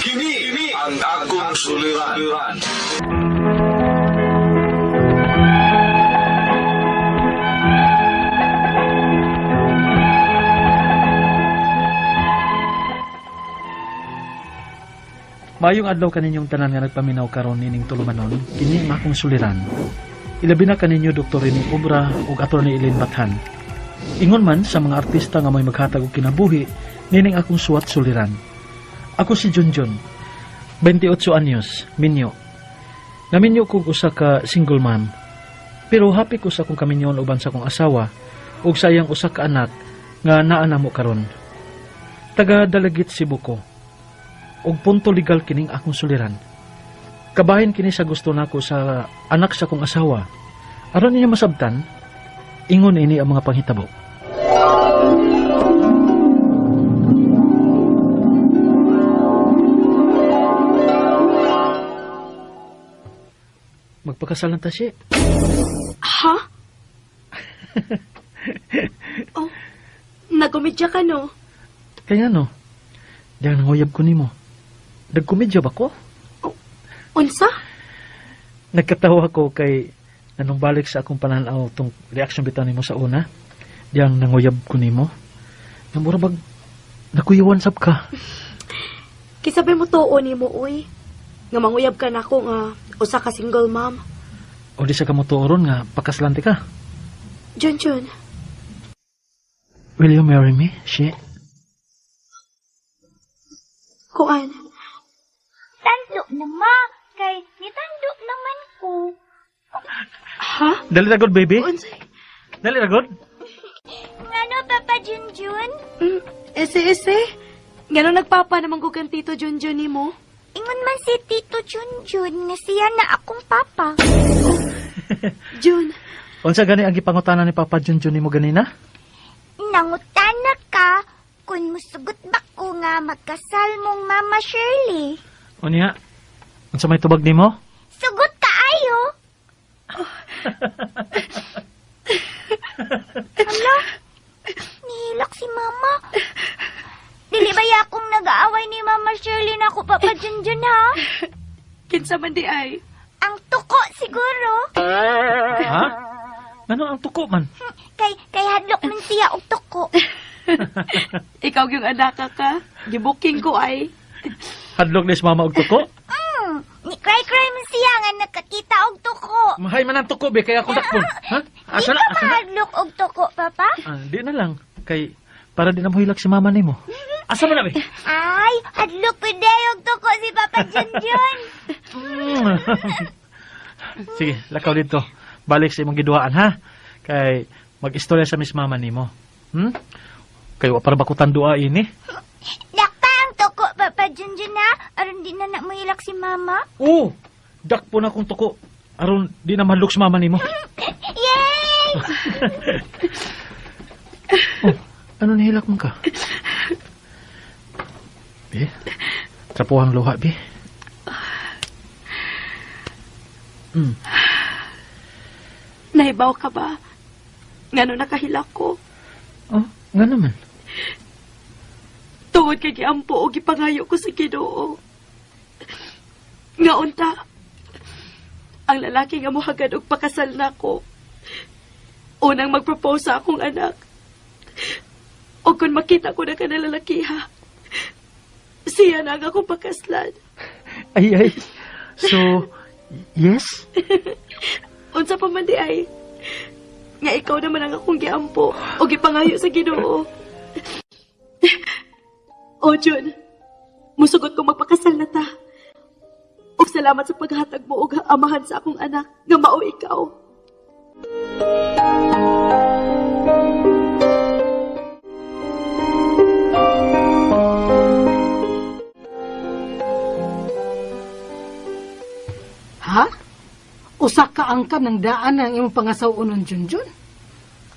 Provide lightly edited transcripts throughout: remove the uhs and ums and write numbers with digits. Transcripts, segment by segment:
Kini ang akong suliran. Maayong adlaw kaninyong tanan nga nagpaminaw karon nining tulumanon, kini ang akong suliran. Ilabi na kaninyo Dr. Rene Obra ug Attorney Elaine Bathan. Ingon man sa mga artista nga may maghatag og kinabuhi nining akong suwat suliran. Ako si Junjun, 28 anyos, minyo. Naminyo kog usa ka single mom. Pero happy ko sa akong kaminyon uban sa akong asawa ug sa iyang usa ka anak nga naa namo karon. Taga Dalagit, Cebu ko og punto legal kining akong suliran. Kabahin kini sa gusto nako sa anak sa akong asawa. Aron ninyo masabtan, ingon ini ang mga panghitabo. Magpakasalan ta siya. Ha? Oh, nagkomedya ka, no? Kaya no, dahil nanguyab ko nimo. Nagkomedya ba ko? Unsa? Nagkatawa ko kay nanumbalik sa akong pananaw tong reaction bitaw nimo sa una. Diyang nanguyab ko nimo. Nga mura bag nakuyawan sab ka. Kisabay mo tuo nimo, uy. Nga manguyab ka nako nga usa ka single mom. O di sa kamutuoron nga pakaslante ka. Junjun, Will you marry me? She. Kuan. Tando na ma, kay nitando naman ko. Ha? Dali ra god, baby. Unsay? Dali ra god. Ngano, Papa Junjun? Ese, ese. Ngano nagpapa naman ko kang Tito Junjun nimo? Ingon man si Tito Junjun nga siya na akong papa. Jun, Unsa gani ang gipangutana ni Papa Junjun nimo ganina? Nangutana ka kung musugot ba ko nga magkasal mong Mama Shirley. Unya, unsa may tubag nimo? Sugot kaayo. Hala, nihilak si Mama. Dili ba ya akong nag-aaway ni Mama Shirley na ako, Papa Junjun, ha? Kinsa man di ay. Ang tuko siguro. Ha? Ngano ang tuko man? Kay hadlok man siya og tuko. Ikaw yung anak ka. Gibuking ko ay. Hadlok ni si mama og tuko? Ni cry-cry man siya nga nakakita og tuko. Mahay man ang tuko be kaya akong dakpon. Ha? Di Asa na? ka Asa na? mahadlok og tuko, Papa? Ah, di na lang kay para di na mohilak si mama nimo. Asa man na be? Ay, hadlok pud og tuko si Papa Junjun. Sige, lakaw dito. Balik sa imong giduhaan ha. Kay mag-istorya sa miss mama nimo. Kay wa para bakutan dua ini. Dakpa ang tuko, Papa Junjun, ha? Aron di na na mohilak si Mama. Oh, dakpo na akong tuko. Aron di na mahadlok si mama nimo. Yay! Oh, ano nahilak man ka? Be, trapuhang luha, be. Nahibaw ka ba? Ngano nakahilak ko? Oh, nga naman. Tungod kay giampo o gipangayo ko sa Ginoo. Nga unta, ang lalaki nga mohagad og pakasal nako. Unang magpropose sa akong anak. O kung makita ko na ka na lalaki, ha, siya na ang akong pakaslan. Ay, ay. So, yes? Unsa pa man di ay, nga ikaw naman ang akong giampo o gipangayo sa Ginoo. O, Jun, musugot ko magpakasal na ta. Og salamat sa paghatag mo og amahan sa akong anak nga mao ikaw. Ha? Usa ka angkan ng daan ang imong pangasaw-unon, Junjun?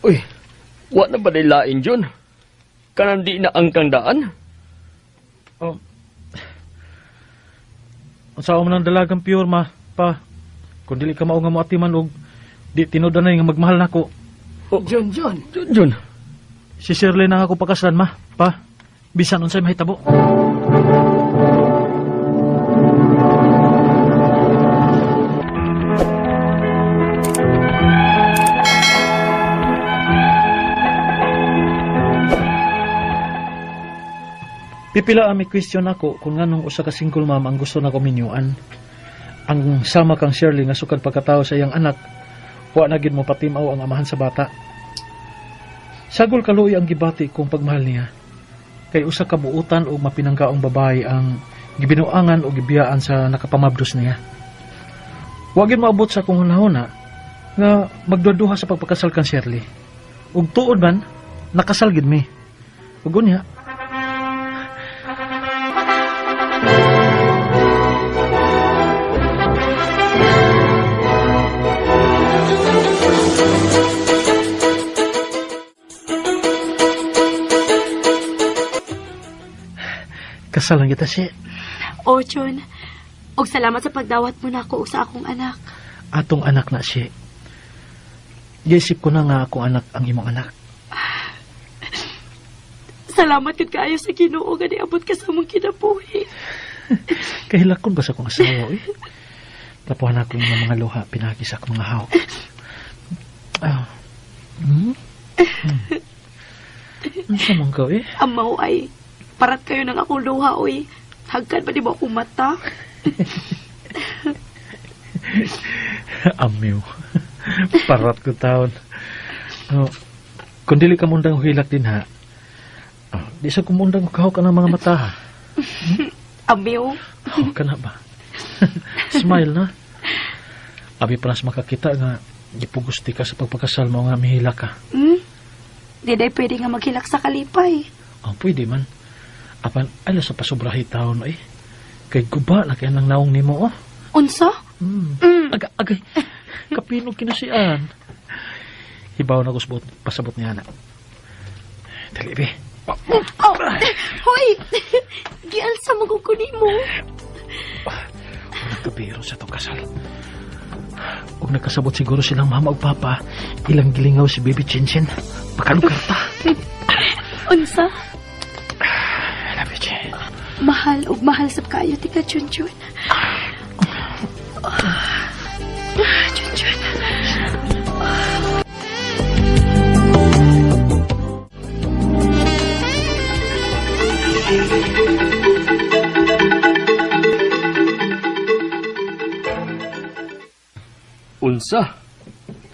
Uy, wa na ba lain, Jun? Kanang di na angkang daan? Oh. Unsa man ang dalagang pure ma, pa. Kung dili ka mao nga moatiman og di tinud anay nga magmahal nako. Oh. Junjun. Junjun. Si Shirley na ako pakaslan ma, pa. Bisan unsay mahitabo. Pipila ang may question ako kung nganong usa ka single mom ang gusto nako minyuan. Ang sama kang Shirley nga sukad pagkatao sa iyang anak, wa na gid mo patimaw ang amahan sa bata. Sagol kaluoy ang gibati kong pagmahal niya. Kay usa ka buutan o mapinanggaong babae ang gibinuangan o gibiyaan sa nakapamabdos niya. Wa gid moabot sa akong hunahuna nga magduduha sa pagpakasal kang Shirley. Ug tuod man, nakasal gid mi. Ug unya, kasal lang kita si O, Chun. Og salamat sa pagdawat mo nako og sa akong anak. Atong anak na si. Giisip ko na nga akong anak ang imong anak. Salamat gud kaayo sa Ginoo nga niabot ka sa among kinabuhi. Kahilakon ba sa akong asawa, eh? Tapuhan ako ng mga luha, pinagi sa akong mga hawak. Ah. Hmm? Hmm. Ano sa mong ka, eh? Amaw ay parat kayo ng akong luha oy. Hagkan ba di mo akong mata? Amiw. Parat ko taon. Oh, kung dili ka mundang hilak din ha, oh, di sa kumundang kahok ka ng mga mata ha. Amiw. Oh, ka na ba? Smile na. Abi paras makakita nga gipugusti ka sa pagpakasal mo nga mihila ka. Hmm? Di day pwede nga maghilak sa kalipay. Oh, pwede man. Apan, alo sa pasubrahi taon eh. Kay guba na kaya nang naong nimo oh. Unsa? Mm. Mm. Aga, agay. Kapinog kinasian. Hibaw na kusbot, pasabot niya na. Dali, be. Oh, hoy! Gialsa mo kung kunin mo. Nagkabiro sa itong kasal. Ug nagkasabot siguro silang mama ug papa, ilang gilingaw si Baby Chinchin. Pakalukar ta. Unsa? I love you, Chin. Mahal ug mahal sab kaayo ti ka, Chunchun. Chunchun. Unsa?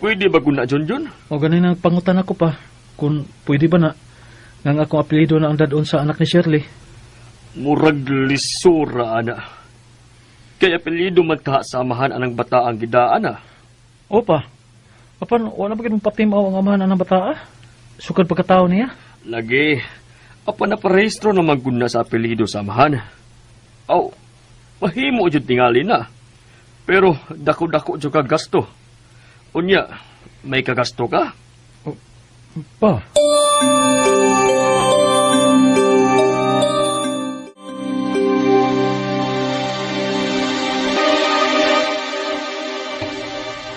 Pwede ba guna, Junjun? O ganin ang pangutan ako pa, kung pwede ba na, nga ang akong apelyido na ang dadon sa anak ni Shirley. Murag lisura, ana. Kaya apelyido man ka samahan anang bata ang gidaan, ah. Opa, apan wala ba gid mong patimaw ang amahan anang bata, ah? Sukad pagkatao niya. Lagi, apan naparehistro naman guna sa apelyido samahan. Aw, mahimo jud tingali na. Pero dako-dako jud ka gasto. Unya, may kagasto ka? Pa.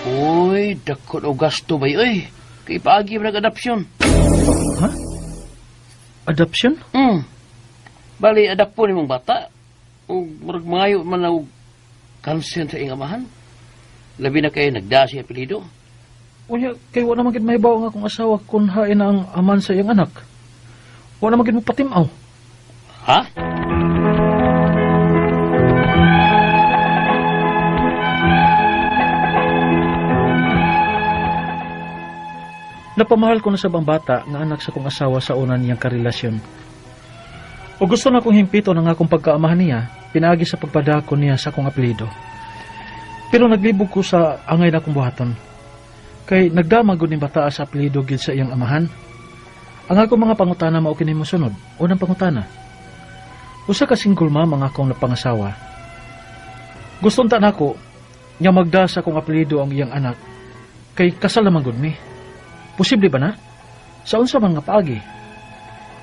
Uy, dako og gasto bay oy. Kay paagi man nag-adoption. Ha? Adoption? Hmm. Bali adak po nimong bata. Ug murag mangayo man og consent sa iyang amahan. Labi na kay nagda siya apelyido. Unya, kay wala man gid mahibaw ang akong asawa kung hain na ang aman sa iyang anak. Wala man gid mo patimaw. Ha? Napamahal ko na sa bata nga anak sa kong asawa sa una niyang karelasyon. O gusto na kong himpito ng akong pagkaamahan niya, pinaagi sa pagpadako niya sa akong apelyido. Pero naglibog ko sa angay na akong buhaton. Kay nagdama gud ning bata sa apelyido gid sa iyang amahan. Ang akong mga pangutana mao kini mosunod. Unang pangutana. Usa ka single mom ang akong napangasawa. Gusto unta nako nga magda sa akong apelyido ang iyang anak kay kasal naman gud mi. Posible ba na? Sa unsa man nga paagi?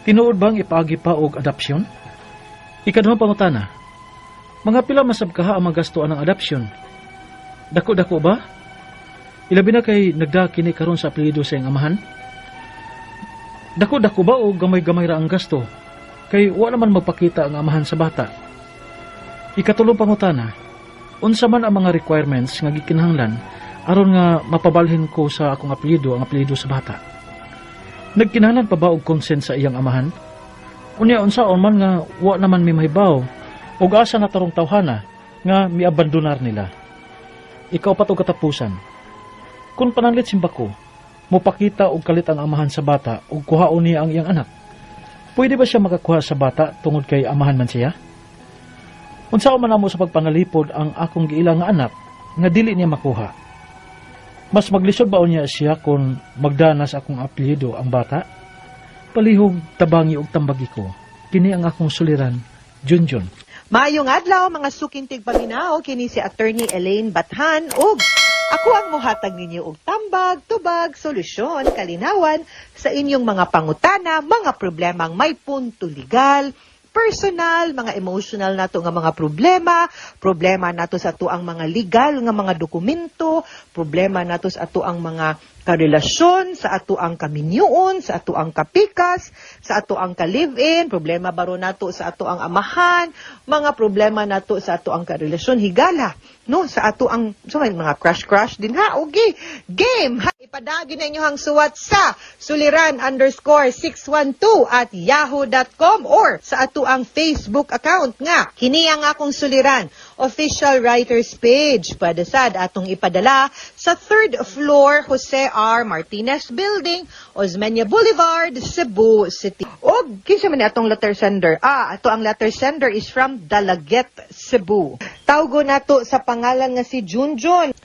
Tinuod bang ipaagi pa og adopsyon? Ikaduhang pangutana. Mga pila masab kaha ang magastoan ng adopsyon? Dako-dako ba? Ilabi na kay nagda kini karon sa apelyido sa iyang amahan? Dako-dako ba o gamay-gamay ra ang gasto? Kay wa naman magpakita ang amahan sa bata. Ikatulong pangutana, unsa man ang mga requirements nga gikinahanglan aron nga mapabalhin ko sa akong apelyido ang apelyido sa bata? Nagkinahanglan pa ba og consent sa iyang amahan? Unya unsaon man nga wa naman mi mahibaw ug asa na tarong tawhana nga miabandonar nila. Ikaupat og katapusan. Kung pananlit simba ko, mopakita og kalit ang amahan sa bata ug kuhaon niya ang iyang anak. Pwede ba siya makakuha sa bata tungod kay amahan man siya? Unsaon man namo sa pagpanalipod ang akong giila nga anak nga dili niya makuha? Mas maglisod ba unya siya kung magdanas akong apelyido ang bata? Palihog tabangi og tambagi ko. Kini ang akong suliran, Junjun. Maayong adlaw, mga suking tigpaminaw, kini si Attorney Elaine Bathan ug ako ang muhatag ninyo og tambag, tubag, solusyon, kalinawan sa inyong mga pangutana, mga problemang may punto legal, personal, mga emotional nato nga mga problema, problema nato sa atoang mga legal nga mga dokumento, problema nato sa atoang mga karelasyon, sa atoang kaminyuon, sa atoang kapikas, sa atoang ka-live-in, problema baro nato sa atoang amahan, mga problema nato sa atoang karelasyon, higala, no, sa atoang so may mga crush-crush din ha, okay, game, ha. Ipadagi na inyo ang suwat sa suliran_612@yahoo.com or sa atoang Facebook account nga kini ang Akong Suliran Official Writers Page. Pwede sad atong ipadala sa third floor, Jose R. Martinez Building, Osmeña Boulevard, Cebu City. Og kinsa man ni atong letter sender? Ah, ato ang letter sender is from Dalaguete, Cebu. Tawgo nato sa pangalan nga si Junjun.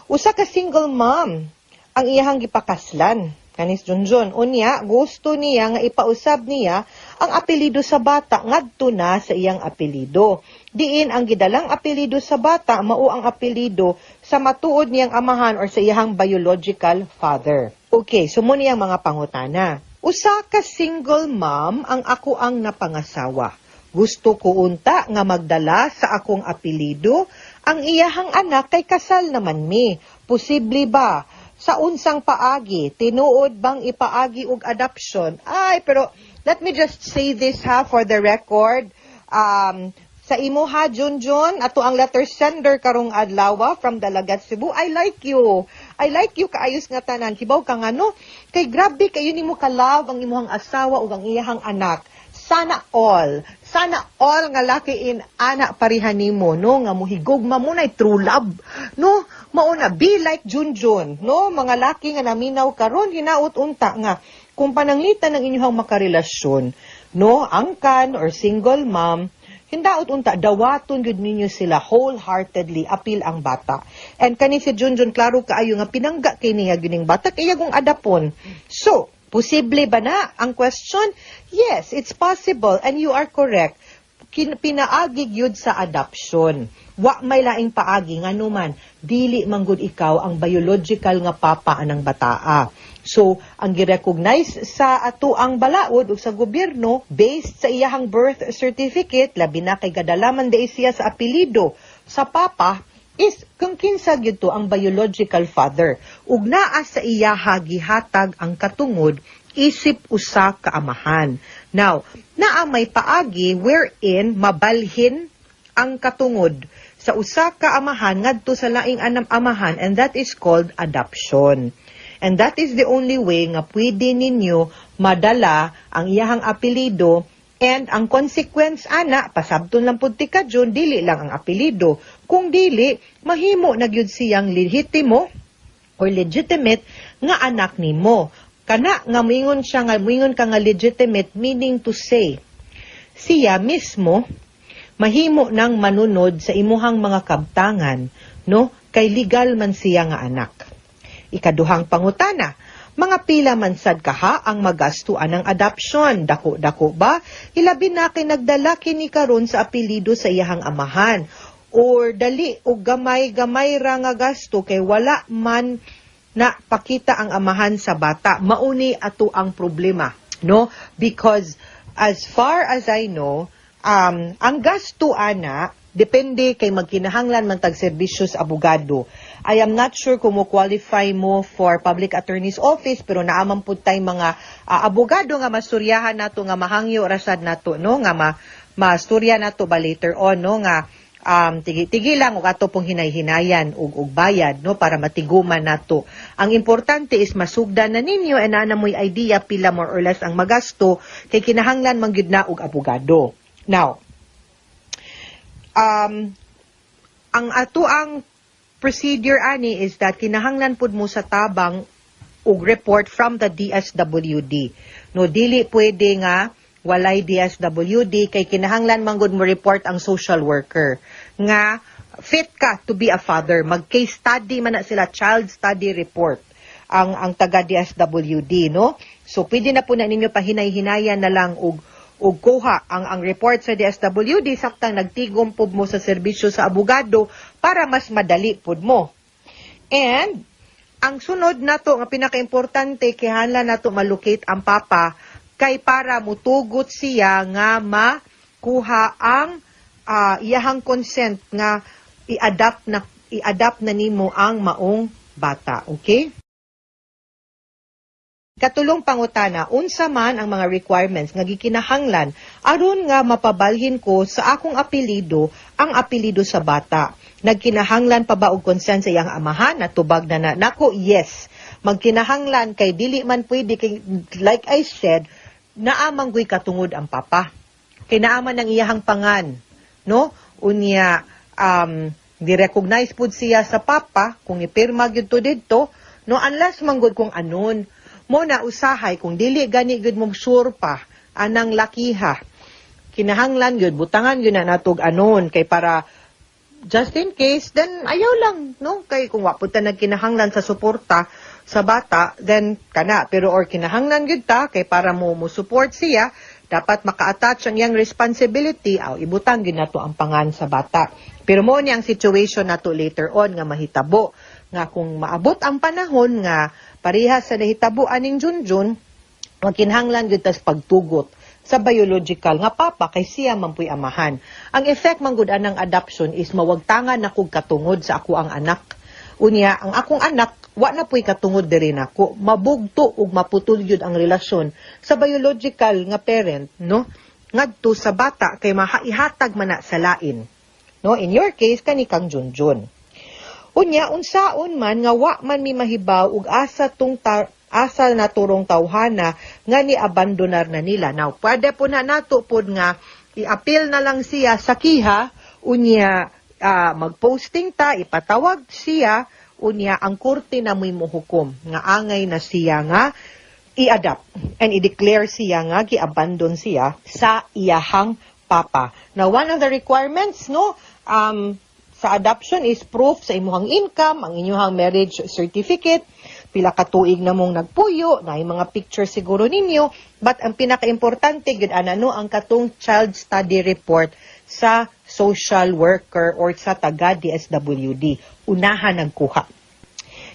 Usa ka single mom ang iyahang gipakaslan kanis Junjun. Unya, gusto niya nga ipausab niya ang apelyido sa bata ngadto na sa iyang apelyido. Diin ang gidalang apelyido sa bata mao ang apelyido sa matuod niyang amahan or sa iyahang biological father. Okay, so mo niyang mga pangutana. Usa ka single mom ang ako ang napangasawa. Gusto ko unta nga magdala sa akong apelyido ang iyahang anak kay kasal naman mi. Posible ba? Sa unsang paagi? Tinuod bang ipaagi og adoption? Ay, pero let me just say this ha, for the record. Sa imo ha, Junjun, ato ang letter sender karong adlaw from Dalagat, Cebu. I like you. I like you kaayos nga tanan. Kibaw ka nga no? Kay grabe kayo nimo ka love ang imuhang asawa ug ang iyahang anak. Sana all. Sana all nga laki in ana pareha nimo no, nga muhigugma mo na true love no, mao na, be like Junjun no. Mga laki nga naminaw karon, hinaut unta nga kung pananglitan ng inyong makarelasyon no, angkan or single mom, hindaot unta dawaton gyud ninyo sila wholeheartedly, apil ang bata. And kani si Junjun, klaro kaayo nga pinangga kay niya gining bata kay kung adapon. So posible ba na ang question? Yes, it's possible and you are correct. Pinaagi gyud sa adoption. Wa may laing paagi nganuman dili manggod ikaw ang biological nga papa anang bataa. So, ang girecognize sa ato ang balaod ug sa gobyerno based sa iyahang birth certificate, labi na kay gadalaman di siya sa apelyido sa papa, is kung kinsa gyud to ang biological father ug naa sa iyaha gihatag ang katungod isip usa ka amahan. Now, naa may paagi wherein mabalhin ang katungod sa usa ka amahan ngadto sa laing anam amahan, and that is called adoption. And that is the only way nga pwede ninyo madala ang iyahang apelyido. And ang consequence ana, pasabton lang pud ti ka Jun, dili lang ang apelyido. Kung dili, mahimo na gyud siyang lehitimo or legitimate nga anak nimo. Kana nga moingon siya nga moingon ka nga legitimate, meaning to say, siya mismo mahimo nang manunod sa imuhang mga kabtangan, no? Kay legal man siya nga anak. Ikaduhang pangutana, mga pila man sad kaha ang magastuan ng adoption? Dako-dako ba? Ilabi na kay nagdala kini karon sa apelyido sa iyahang amahan. Or dali o gamay-gamay ra nga gasto kay wala man na pakita ang amahan sa bata? Mauni ato ang problema, no? Because as far as I know, ang gasto ana depende kay magkinahanglan man tag serbisyo sa abogado. I am not sure kung mo qualify mo for public attorney's office, pero naaman pud tay mga abogado nga masuryahan nato, nga mahangyo rasad nato no, nga masturya nato ba later on no, nga Tigi-tigi lang ug ato pong hinay-hinayan ug bayad, no, para matiguman nato. Ang importante is masugdan na ninyo and naa na mo'y idea pila more or less ang magasto kay kinahanglan man gyud na og abogado. Now, ang ato ang procedure ani is that kinahanglan pud mo sa tabang og report from the DSWD. No, dili pwede nga walay DSWD kay kinahanglan man gud mo report ang social worker nga fit ka to be a father. Mag case study man na sila, child study report ang taga DSWD, no? So pwede na po na ninyo pahinay-hinayan na lang og kuha ang report sa DSWD saktang nagtigom pud mo sa serbisyo sa abogado para mas madali pud mo. And ang sunod nato nga pinakaimportante, kinahanglan nato malocate ang papa kay para mutugot siya nga makuha ang iyahang consent nga i-adopt na nimo ang maong bata, okay? Katulong pangutana, unsa man ang mga requirements nga gikinahanglan aron nga mapabalhin ko sa akong apelyido ang apelyido sa bata? Nagkinahanglan pa ba og consent sa iyang amahan? Natubag na na nako, yes. Magkinahanglan kay dili man pwede kay, like I said, naa man guy katungod ang papa. Kay naa man ang iyahang pangan, no? Unya di-recognize pud siya sa papa kung ipirma gyud to didto, no, unless man gud kung anon mo na usahay kung dili gani gyud mo sure pa anang lakiha, kinahanglan gyud butangan gyud na natog anon kay para just in case, then ayaw lang, no, kay kung wa pud ta nagkinahanglan sa suporta sa bata, then kana. Pero or kinahanglan gyud ta kay para mo support siya, dapat maka-attach ang iyang responsibility, aw ibutang gyud nato ang pangan sa bata. Pero mo ni ang situation nato later on nga mahitabo nga kung maabot ang panahon nga parehas sa nahitabo aning Junjun, magkinahanglan gyud tas pagtugot sa biological nga papa kay siya man puy amahan. Ang effect man gud anang adoption is mawagtangan na kog katungod sa ako ang anak. Unya, ang akong anak wa na puy katungod diri nako. Mabugto ug maputol gyud ang relasyon sa biological nga parent, no, ngadto sa bata kay mahaihatag man na sa lain. No, in your case kani kang Junjun. Unya, unsaon man nga wa man mi mahibaw ug asa na turong tawhana nga ni abandonar na nila? Now, pwede po na nato pod nga i-appeal na lang siya sa kiha, unya magposting ta, ipatawag siya, unya ang korte na mo'y muhukom nga angay na siya nga i-adopt and i-declare siya nga gi-abandon siya sa iyahang papa. Now, one of the requirements, no, sa adoption is proof sa imuhang income, ang inyuhang marriage certificate, pila ka tuig na mong nagpuyo, na mga picture siguro ninyo, but ang pinakaimportante gud ana, no, ang katong child study report sa social worker or sa taga DSWD. Unahan nagkuha.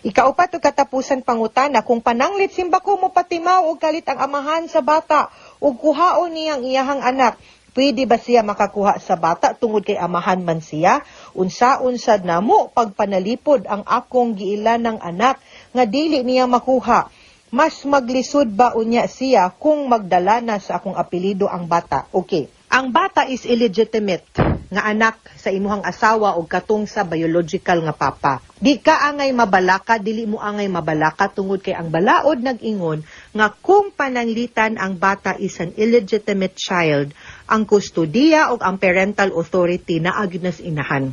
Ikaupat ug katapusan pangutana, kung pananglit simba ko mo patimaw og kalit ang amahan sa bata ug kuhaon niyang iyahang anak, pwede ba siya makakuha sa bata tungod kay amahan man siya? Unsaon sad namo pagpanalipod ang akong giilanang anak nga dili niya makuha? Mas maglisod ba unya siya kung magdala na sa akong apelyido ang bata? Okay. Ang bata is illegitimate nga anak sa imuhang asawa o katong sa biological nga papa. Di ka angay mabalaka, dili mo angay mabalaka tungod kay ang balaod nag-ingon nga kung pananglitan ang bata is an illegitimate child, ang kustodiya o ang parental authority naa gyud na sa inahan.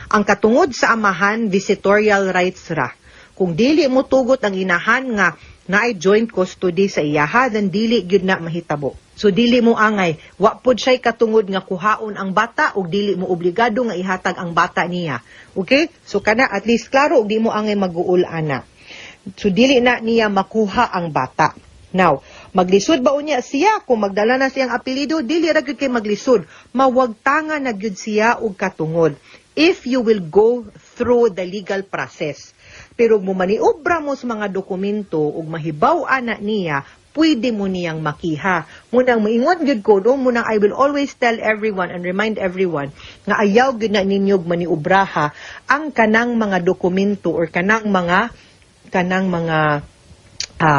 Ang katungod sa amahan, visitorial rights ra. Kung dili mo tugot ang inahan nga naay joint custody sa iyaha, then dili gyud na mahitabo. So dili mo angay, wa pod siya'y katungod nga kuhaon ang bata ug dili mo obligado nga ihatag ang bata niya. Okay? So kana at least klaro ug di mo angay maguol ana. So dili na niya makuha ang bata. Now, maglisod ba unya siya kung magdala na siyang apelyido? Dili ra gyud kay maglisod. Mawagtanga na gyud siya og katungod if you will go through the legal process. Pero mo maniobra mo sa mga dokumento ug mahibaw-an na niya, pwede mo niyang makiha. Munang moingon gyud ko, no, munang I will always tell everyone and remind everyone nga ayaw gyud na ninyo maniobraha ang kanang mga dokumento or kanang mga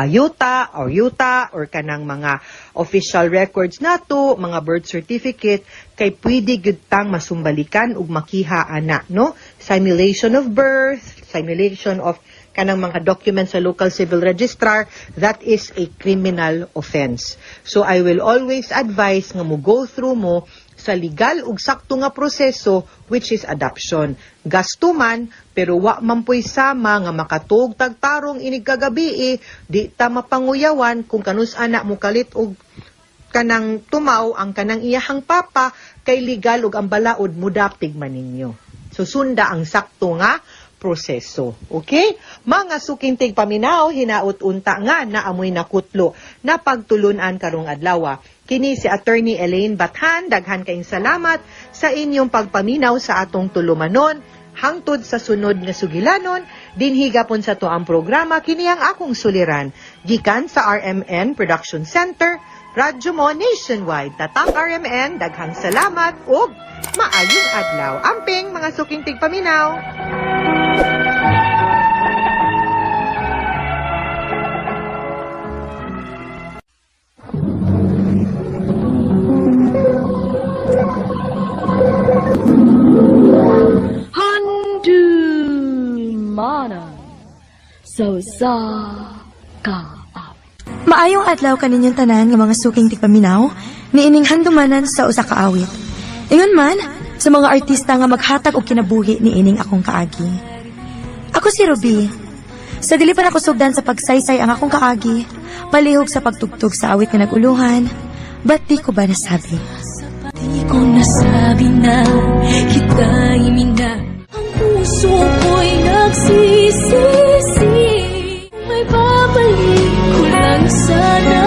Yuta or yuta or kanang mga official records nato, mga birth certificate, kay pwede gyud tang masumbalikan ug makiha ana, no? Simulation of birth, simulation of kanang mga documents sa local civil registrar, that is a criminal offense. So I will always advise nga mo go through mo sa legal ug sakto nga proseso, which is adoption. Gasto man, pero wa man po'y sama nga makatuog tagtarong inig kagabi, di ta mapanguyawan kung kanus ana mo kalit og kanang tumaw ang kanang iyahang papa, kay legal ug ang balaod mudapig man ninyo. So sunda ang sakto nga proseso. Okay? Mga suking tigpaminaw, hinaot unta nga na amoy nakutlo na pagtulunan karong adlaw. Kini si Attorney Elaine Bathan, daghan kayong salamat sa inyong pagpaminaw sa atong tulumanon. Hangtod sa sunod nga sugilanon, dinhi gapon sa to ang programa, kini ang akong suliran. Gikan sa RMN Production Center, Radyo Mo Nationwide. Tatak RMN, daghang salamat ug maayong adlaw. Amping mga suking tigpaminaw. Handumanan sa usa ka awit. Maayong adlaw kaninyong tanan nga mga suking tigpaminaw, niining handumanan sa usa ka awit. Ingon man sa mga artista nga maghatag og kinabuhi niining akong kaagi. Ako si Ruby. Sa dili pa nako sugdan sa pagsaysay ang akong kaagi, palihog sa pagtugtog sa awit nga naguluhan, ba't di ko ba nasabi? Di ko nasabi na kita'y mina. Ang puso ko'y nagsisisi. May babalik ko lang sana.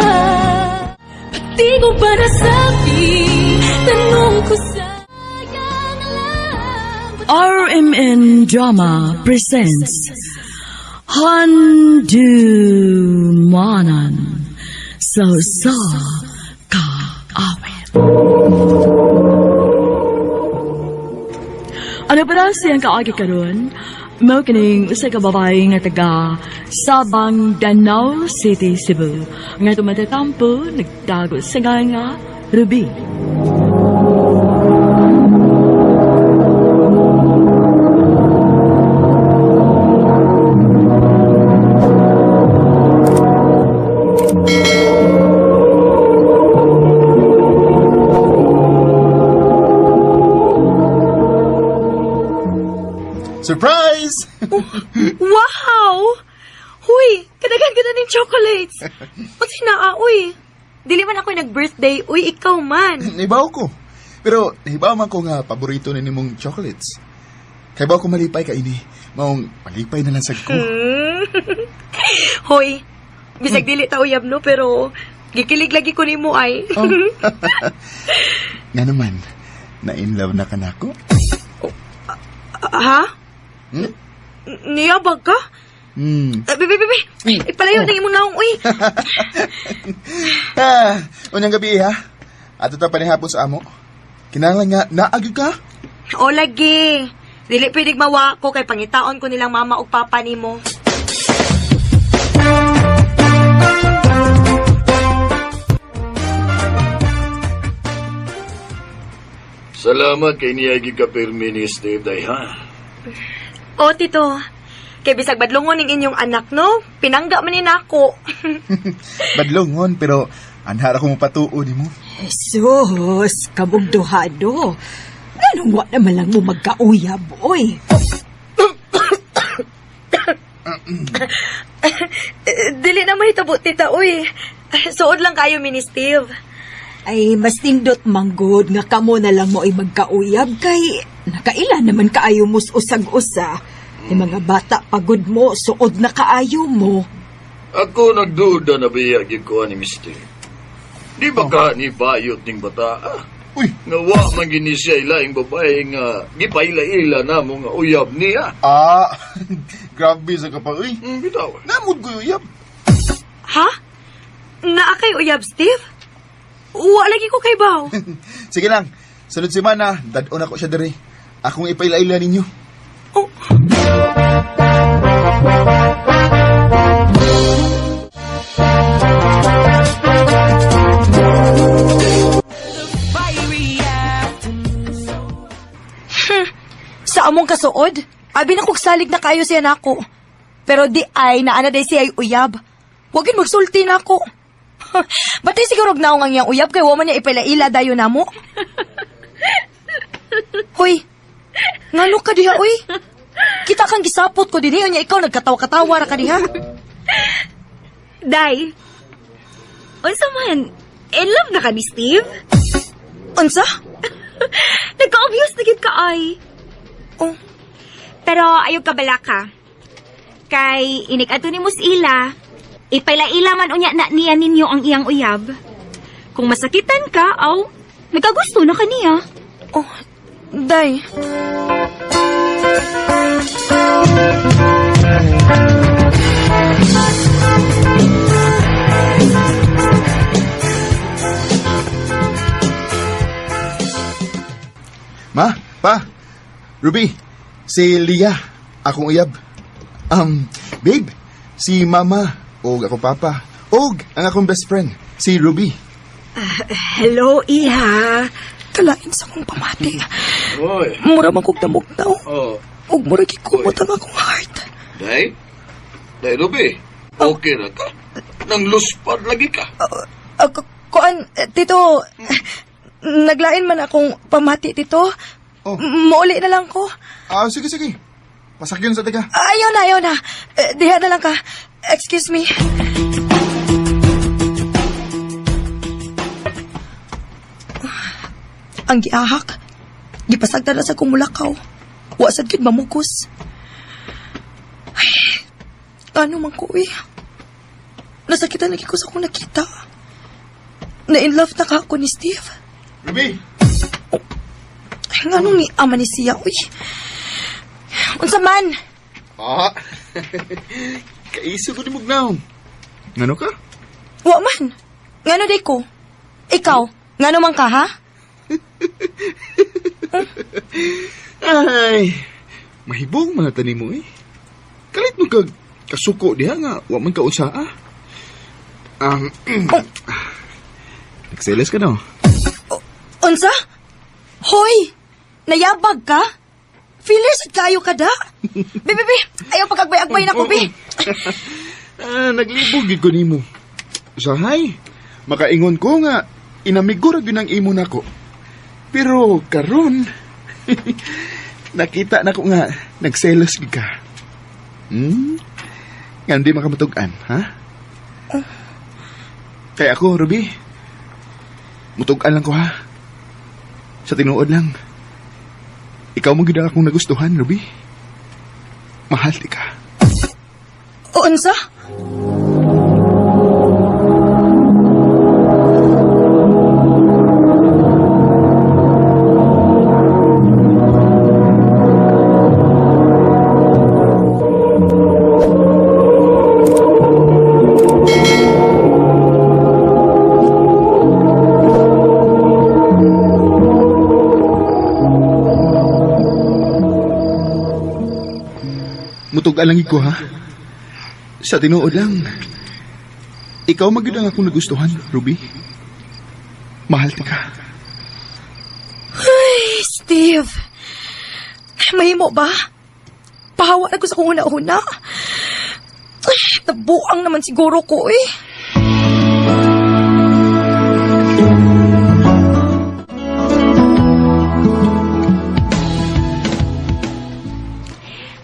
Ba't di ko ba nasabi? Tanong ko sana lang. RMN Drama presents Handumanan sa usa ka awit. Ano pa daw siyang kaagi karon? Mao kining usa ka babae nga taga Sabang, Danao City, Cebu, nga tumatatampo nagtago sa ngalan nga Ruby. Surprise! Wow! Huy, kadaghan ka na ng chocolates. Unsay naa, uy? Dili man ako nag-birthday, uy, ikaw man. Nahibaw ko. Pero nahibaw man ko nga paborito ni nimong chocolates. Kay ba ko malipay ka ini? Maong malipay na lang sad ko. Hoy, bisag dili ta uyab no, pero gikilig lagi ko nimo ay. Oh. Nga naman, na in love na ka nako? Ha? Hmm? Niyabag ka? Hmm. Bebe, bebe, ipalayo na imong naong, uy. Ah, unyang gabi ha. Ato ta panihapon sa amo. Kinahanglan nga naagyo ka. O lagi. Dili pwedeng mawa ko kay pangitaon ko nilang mama ug papa nimo. Salamat kay niya gikapirmi ni Steve day ha. O, tito. Kay bisag badlongon ning inyong anak, no? Pinangga man ni nako. Badlongon pero anhara ko mapatuo nimo. Jesus, kamong duhado. Anong wa naman lang mo magkauyab, oy? Dili na mahitabo, tita, uy. Suod lang kayo, mini Steve. Ay, mas nindot manggod nga kamo na lang mo ay magkauyab kay nakaila naman kaayo mo usag-usa. Ay mga bata pagod mo, suod na kaayo mo. Ako nagduda na biya gyud ko ni Mister. Di ba ka ni bayot ning bata? Ah? Uy, Nga wa man gini siya ilaing babae nga gipaila-ila na mo nga uyab niya. ah, grabe sa ka pa, uy. Bitaw. Namod ko uyab. Ha? Naa kay uyab, Steve? Wa lagi ko kay baw. Sige lang, sunod semana, dad-on ako siya diri. Akong ipaila-ila ninyo. Oh. Sa among kasuod, abi na kog salig na kayo siya nako. Pero di ay naana day siya ay uyab. Wag yun magsulti nako. Batay siguro og naong ang iyang uyab kay wa man niya ipaila-ila dayon namo. Hoy, ngano ka diha oy? Kita kang gisapot ko dinhi unya ikaw nagkatawa-katawa ra ka diha. Day, unsa man, in love na ka ni Steve? Unsa? Nagka-obvious na gid ka ay. Oh. Pero ayaw ka bala ka. Kay inig adto ni Ila, ipaila-ila man unya na niya ninyo ang iyang uyab. Kung masakitan ka, aw, nagkagusto na ka niya. Oh, Day. Ma, pa, Ruby, si Leah, akong uyab. Babe, si Mama, og akong papa, og ang akong best friend, si Ruby. Hello, iha. Kalain sa akong pamati. Oy. Mura man kog damog daw. Oh. Ug mura gikumot ang akong heart. Day? Day, Ruby. Okay na ka? Nang luspad lagi ka. Kuan, tito, naglain man akong pamati, tito. Oh. Mauli na lang ko. Ah, sige, sige. Pasakyon sa teka. Ayaw na, ayaw na. Diha na lang ka. Excuse me. Ang giahak. Gipasagdan na sa kumulakaw. Wa sad gyud mamukos. Ay, ano man ko eh. Nasakitan lagi ko sa akong nakita. Na in love na ka ako ni Steve. Ruby! Ay, nganong ni ama ni siya, uy. Unsa man? Ah, kaiso ko ni Mugnaw. Ngano ka? Wa man. Ngano day ko? Ikaw, ngano man ka, ha? Ay, mahibong mga tanim mo eh. Kalit mo kag kasuko diha nga, wa man ka usa ah. Nagselos ka no? Unsa? Hoy! Nayabag ka? Feelers at kayo ka da? Be, be, be! Ayaw pag-agbay-agbay na ko, be! Ah, naglibog gid ko nimo. Usahay, makaingon ko nga inamigo ra gyud ang imo nako. Pero karon nakita nako nga nagselos gid ka. Nga hindi makamatug-an, ha? Kaya ako, Ruby, mutug-an lang ko, ha? Sa tinuod lang. Ikaw mo gyud ang akong nagustuhan, Ruby. Mahal di ka. Unsa? Mutug-an lang ko, ha? Sa tinuod lang. Ikaw magyud ang akong nagustuhan, Ruby. Mahal ti ka. Ay, Steve. Mahimo ba? Pahawa na ko sa kung una-una. Ay, nabuang naman siguro ko eh.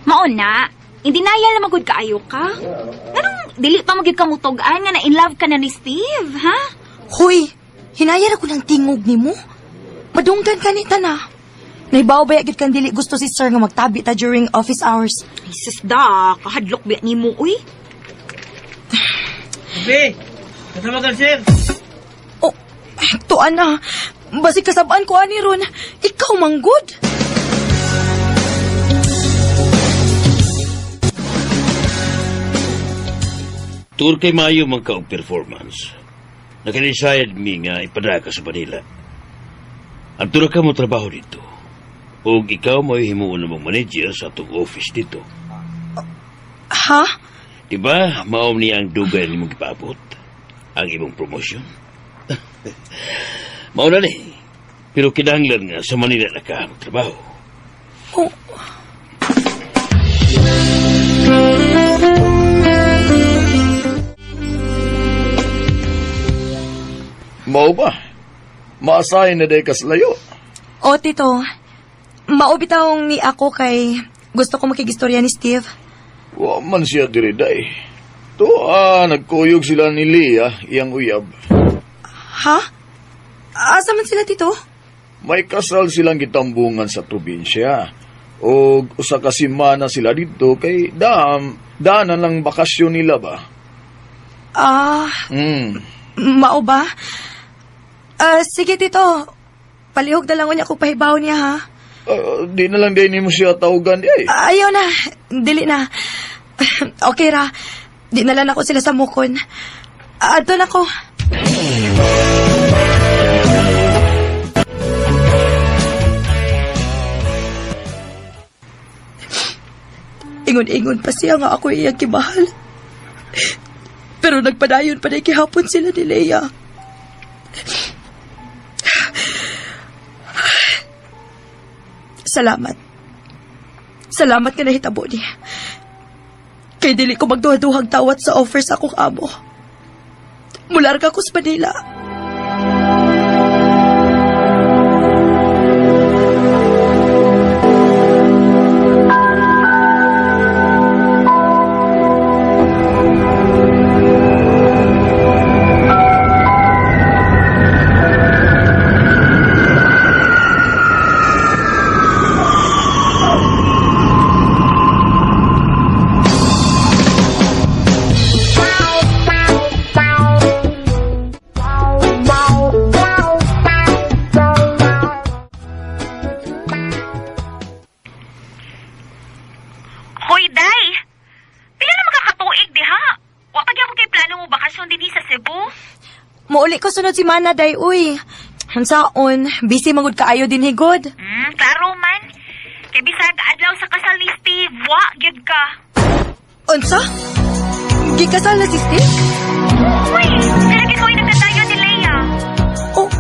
Maon na, hindi na yan magud kaayo ka. Nganong dili pa magyud ka mutug-an nga na in love ka na ni Steve, ha? Hoy, hinayar ako ng tingog nimo. Madunggan ka ni na. Naibaw ba gyud kang dili gusto si sir nga magtabi ta during office hours? Ay, sus da, kahadlok biya nimo uy. Be, kasama ka, sir. Oh, tuan na. Basig kasabaan ko ani ron. Ikaw manggod. Tungod kay maayo man ka og performance. Naka-decide mi nga ipadala ka sa Manila. Ang tura ka mo trabaho dito. Og ikaw mo'y himuon na mong manager sa atong office dito. Ha? Diba, maom niya ang dugay nimong gipaabot? Ang imong promotion? Mao na ni. Pero kinahanglan nga sa Manila na ka magtrabaho. nako. Mao ba? Maasahin na day kaslayo. O, tito. Mao bitawng ni ako kay gusto ko makigistorya ni Steve. Wa man siya diri day. To nagkuyog sila ni Leah, iyang uyab. Ha? Asa man sila, tito? May kasal silang gitambungan sa probinsya. O usa ka semana sila dito kay daanan lang bakasyon nila ba? Ah, mao ba? Sige, tito. Palihog na lang unya ko pahibaw niya, ha? Di na lang din mo siya tawagan di ay. Ayaw na. Dili na. Okay ra. Di na lang ako sila sa mukon. Adto na ko. Ingon-ingon pa siya nga ako iyang kimahal. Pero nagpadayon pa na gihapon sila ni Leia. Salamat. Salamat nga nahitabo niya. Kay dili ko magduha-duhang tawat sa offer sa akong amo. Mularga ko sa Manila. Hoy, Day! Pila na makakatuig, diha? Wa pa gyapon kay plano mo bakasyon dinhi sa Cebu? Muuli ko sunod si Mana, day, uy. Hansaon, busy mangud kaayo din higod. Klaro man. Kay bisag adlaw sa kasal ni Steve, wa gyud ka. Unsa? Gikasal na si Steve? Uy, sila gyud ko'y nagkatayo ni Leia. Oh.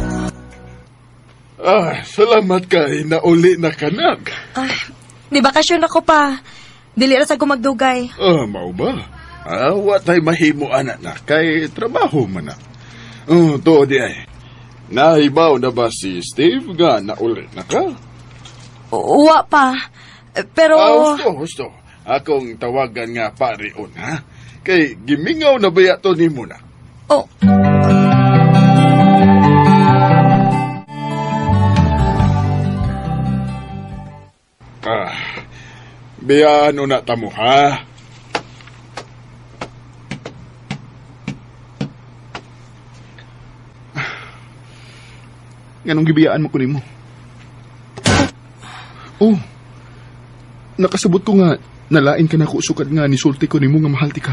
Ah, salamat kay nauli na kanak. Ay, di bakasyon ako pa. Dili ra sa gumagdugay. Ah, mao ba? Ah, wa tay mahimo ana na kay trabaho man na. Oh, to di ay. Nahibaw na ba si Steve nga nauli na ka? Wa pa. Pero Ah, husto, husto. Akong tawagan nga parion, ha? Kay gimingaw na baya to nimo na. Oh. Ah, biyaan na tamo, ha? Nganong gibiyaan mo ko nimo? Oh, nakasabot ko nga nalain ka na ko sukad nga nisulti ko nimo nga mahal ti ka.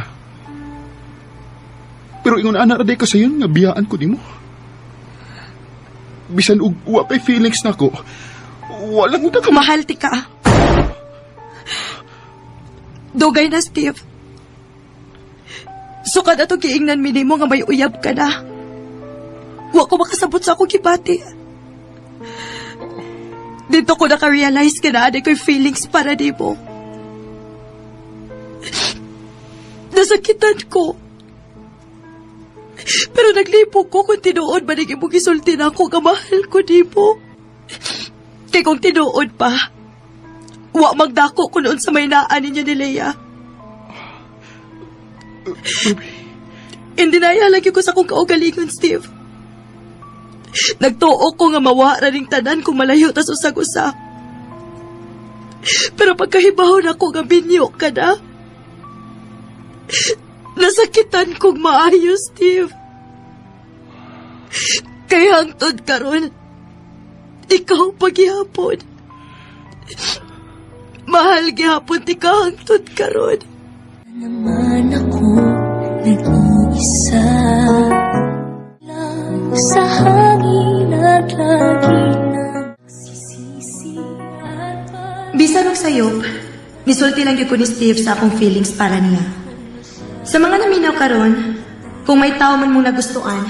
Pero ingon ana ra day ka sayon nga biyaan ko nimo. Bisan og wa kay feelings nako, walang uta ka mahal ti ka. Dugay na, Steve. Sukad atong giingnan mi nimo nga may uyab ka na. Wa ko makasabot sa akong gibati. Dito ko naka-realize ka na aday ko'y feelings para nimo. Nasakitan ko. Pero naglipo ko kung tinuod ba ning imong gisulti na ako nga mahal ko nimo. Kay kung tinuod pa, wa magdako ko noon sa may naa ninyo ni Leia. Hindi na lagi ko sa akong kaugalingon, Steve. Nagtuo ko nga mawa ra ning tanan kung malayo tas usag-usa. Pero pagkahibaw na ko nga binyo ka na, nasakitan kong maayo, Steve. Kaya hangtod karon, ikaw paghihapon. Mahal gihapon ti ka hangtod karon. Naman ako nag-iisa lang sa hangin at lagi nagsisisi at Bisan og sayop, nisulti lang gyud ko ni Steve sa akong feelings para niya. Sa mga naminaw karon, kung may tao man mong nagustuan,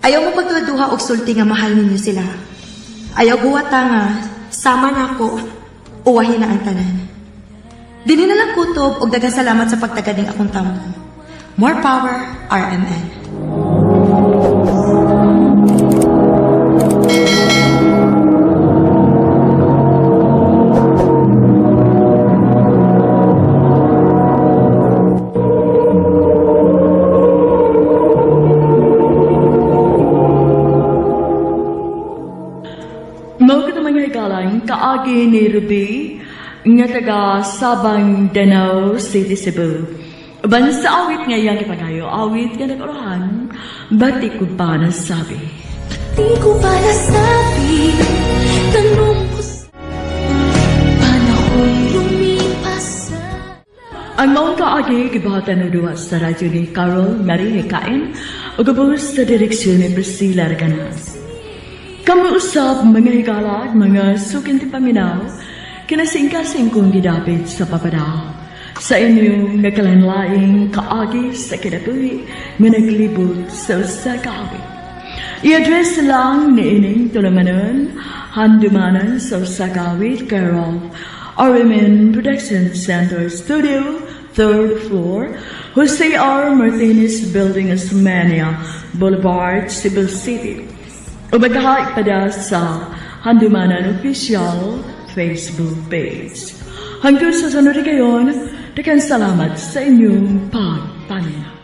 ayaw mo pagduha og sulti nga mahal ninyo sila. Ayaw guwata nga, sama na ako. Uwahin na ang tanan. Dili na lang kutob og daghang salamat sa pagtagad ning akong tampo. More power, RMN. Mao kita mga higalang kaagi ni Ruby nga taga Sabang Danao City, Cebu. Uban sa awit nga iyang gipangayo, awit nga nag-urahan, ba't di ko pa nasabi? Di ko pa nasabi, tanong ko sa panahon lumipas sa Ang maong kaagi gibahatan og duha sa radyo ni Carol Marie Hekain ug ubos sa direksyon ni Priscilla Reganas. Kamo usab mga higala at mga suking paminaw, kinasingkasing kong gidapit sa papada. Sa inyong nagkalanlaing kaagi sa kinabuhi nga naglibot sa usa ka awit. I-address lang ni ining tulumanon, handumanan sa usa ka awit, care of RMN Production Center Studio, third floor, Jose R. Martinez Building, Osmeña Boulevard, Cebu City. O pada sa Handumanan Official Facebook page. Hanggang sa sunod kayon, daghang salamat sa inyong pagpaminaw.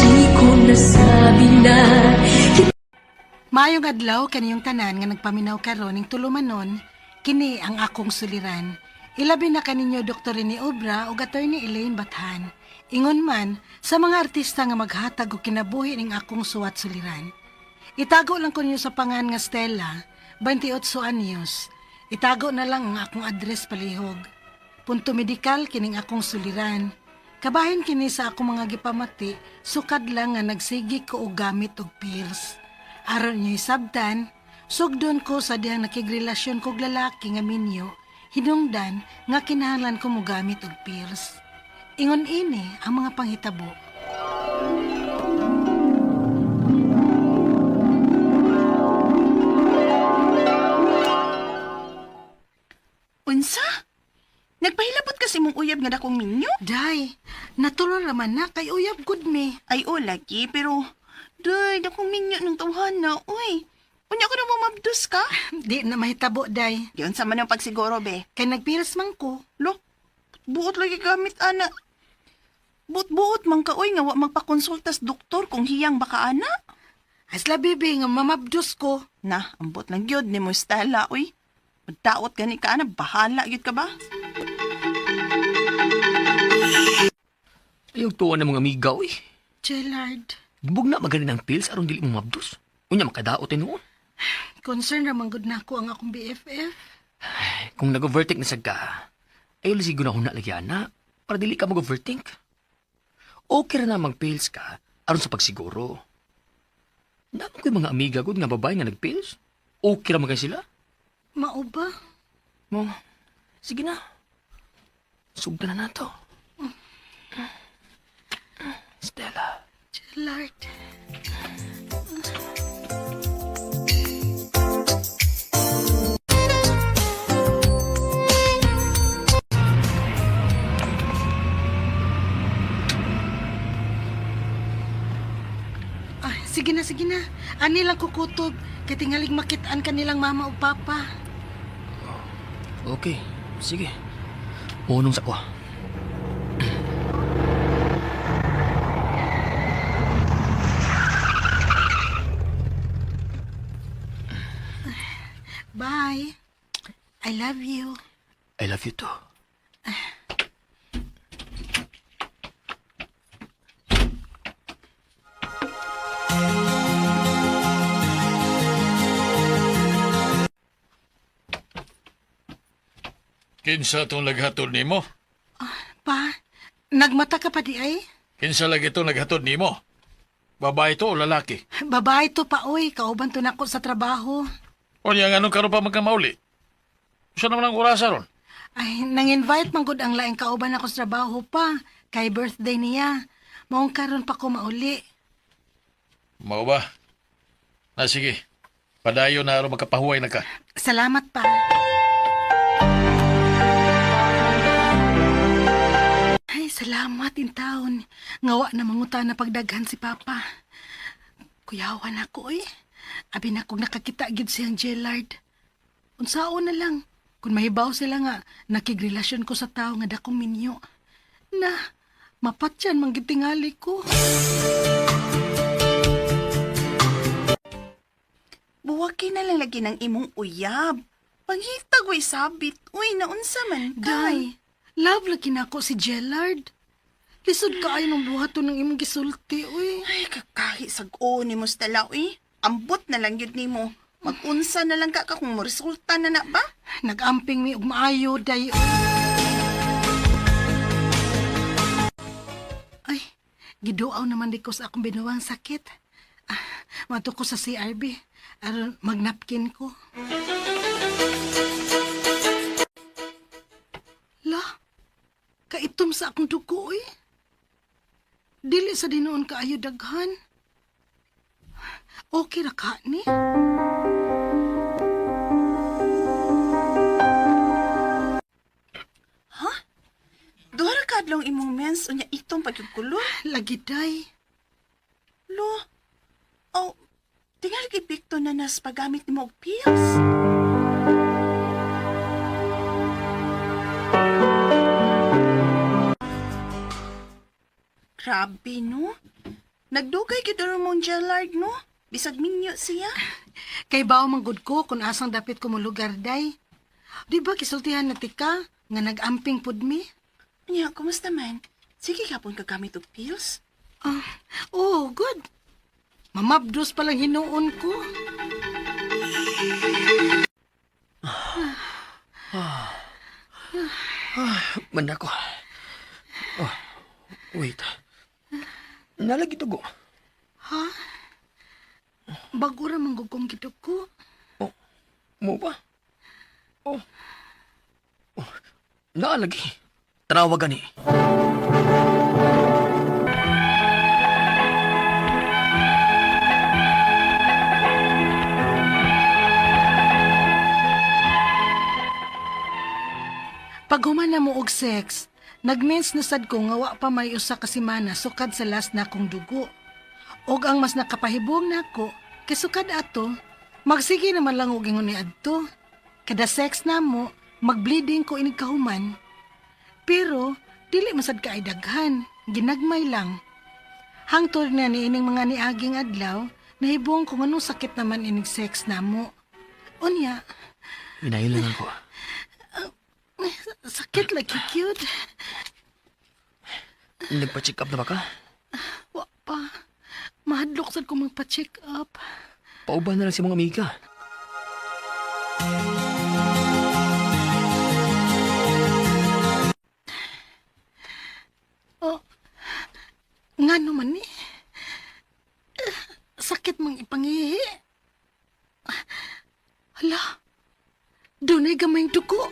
Di ko nasabi na Maayong adlaw kaniyong tanan nga nagpaminaw karon ning tulumanon, kini ang akong suliran. Ilabi na kaninyo Dr. Rene Obra ug Attorney Elaine Bathan. Ingon man sa mga artista nga maghatag og kinabuhi ning akong suwat suliran. Itago lang ko ninyo sa pangan nga Stella, 28 anyos. Itago na lang ang akong address palihog. Punto medikal kining akong suliran. Kabahin kini sa akong mga gipamati, sukad lang nga nagsigi ko og gamit og pills. Aron niyo isabtan, sugdon ko sa dihang nakigrelasyon kog lalaki nga minyo, hinungdan nga kinahanglan ko mogamit og pills. Ingon ini ang mga panghitabo. Unsa? Nagpahilabot kasi mong uyab nga dakong minyo? Day, natulo raman na kay uyab gud mi. Ay, o, lagi, pero... Day, dakong minyo ng tawhana, uy. Unya ko na mo mabdus ka? Di na mahitabo, day. Yun sa man ang pagsiguro, be. Kay nagpills man ko. Lo, buot lagi gamit, ana. Buot-buot man ka, uy, nga wa magpakonsultas doktor kung hiyang baka, ana. Asla, bibi, nga mamabdus ko. Na, ambot lang gyud ni mo Stella, uy. Magdaot gani ka, ana, bahala gyud ka ba? Ayaw tuwa ng mga amiga, uy. Gerard, Bug na maganin ang pills aron dili mo mabdus. Unya makadaot noon. concern raman gud nako ang akong BFF. Kung nag-overtake na sad ka, ayaw lisigo na huna lagi ana para dili ka mag-overthink. Okay ra na mag-pills ka aron sa pagsiguro. Naman ko'y mga amiga gud nga babae nga nag-pills. Okay ra man kay sila. Mao ba? Mo, sige na. Sugdan na nato. Stella. Gerard. Ah, sige na, sige na. Ani lang kukutob. Kay tingalig makitaan kanilang mama o papa. Okay, sige. Unong sa ko. Bye. I love you. I love you too. Kinsa itong naghatod nimo? Pa, nagmata ka pa di ay? Kinsa lagi itong naghatod nimo? Babae to o lalaki? Babae to pa, oy. Kauban to nako sa trabaho. O niya, anong karon pa magkamauli? Saan naman ang orasa ron? Ay, nang-invite man gud ang laing kauban ako sa trabaho pa. Kay birthday niya. Maong karon pa ko mauli. Mao ba? Na sige, padayon na aron makapahuway na ka. Salamat pa. Salamat in taon. Nga wa na manguta na pagdaghan si Papa. Kuyawan ako eh. Abi na kung nakakita gid siyang Gerard. Unsaon na lang. Kung mahibaw sila nga, nakigrelasyon ko sa tao nga dakong minyo. Na, mapatyan man gid tingali ko. Buwaki na lang lagi ng imong uyab. Panghitag way sabit. Uy, naunsa man ka. Day, love lagi na ako si Gerard. Lisod ka ay nung buhaton ng imong gisulti, uy. Ay, kakahi sag-o ni mo Stella, uy. Ambot na lang yun nimo. Magunsa na lang ka ka kung moresulta na na ba? Nag-amping mi og maayo, day. Uy. Ay, giduaw naman di ko sa akong binuwang sakit. Ah, mato ko sa CRB. Aron magnapkin ko. La, kaitom sa akong dugo, uy. Dili sa dinoon kaayo daghan. Okay ra ka ni? Ha? Duha ra ka adlong imong mens unya itong pagkukulor? Lagi, day. Lo. Oh, tingal gipikto na nas paggamit nimo og pills. Grabe no. Nagdugay gyud ro mong Gerard no. Bisag minyo siya. Kay bao manggod ko kung asang dapit ko molugar, day. Di ba kisultihan na tika nga nag-amping pud mi? Nya, kumusta man? Sige gapon ka gamit og pills. Ah, oh, good. Mamabdos pa lang hinuon ko. Manda ko. Oh, wait. Nalagi tugo. Ha? Bago ra manggod kong gidugo. Oh, mo ba? Oh. Oh, naalagi. Tanawa gani. Pag human na mo og sex, nagmens na sad ko nga wa pa may usa ka semana sukad sa last na akong dugo. Og ang mas nakapahibong nako, kay sukad ato, magsige naman lang og ingon ni adto. Kada sex na mo, magbleeding ko inig kahuman. Pero dili masad ka ay daghan, ginagmay lang. Hangtod na ni ining mga niaging adlaw, nahibong kung anong sakit naman inig sex namo. Unya, Inailangan ko. sakit lagi cute. Nagpa-check up na ba ka? Wa pa. Mahadlok sad ko magpa-check up. Pauban na lang si mga amiga. Oh, nga naman ni. Eh, sakit mang ipangihi. Hala, dunay gamay dugo.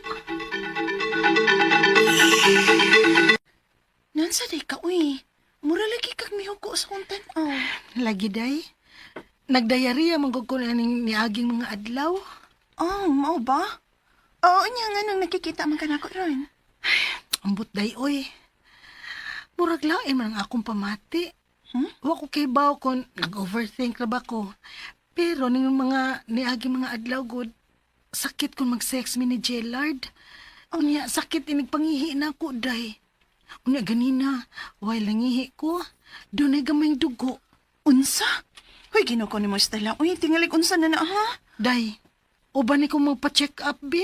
Nansa day ka uy. Mura lagi kag mihugo sa kong tan-aw. Lagi day. Nagdayariya man gud ko aning niaging mga adlaw. Oh, mao ba? Oo, nya nga nang nakikita man kanako ron. Ambot day oy. Murag lain man ang akong pamati. Wa ko kibaw kon nag-overthink ra ba ko. Pero ning mga niagi mga adlaw gud, sakit kon mag-sex mi ni Gerard. Unya sakit inig pangihi na ko day. Unya ganina, while nangihi ko, dunay gamay dugo. Unsa? Hoy, Ginoo ko nimo Stella. Uy, tingalig unsa na na ha? Day, uban ni ko magpa-check up bi.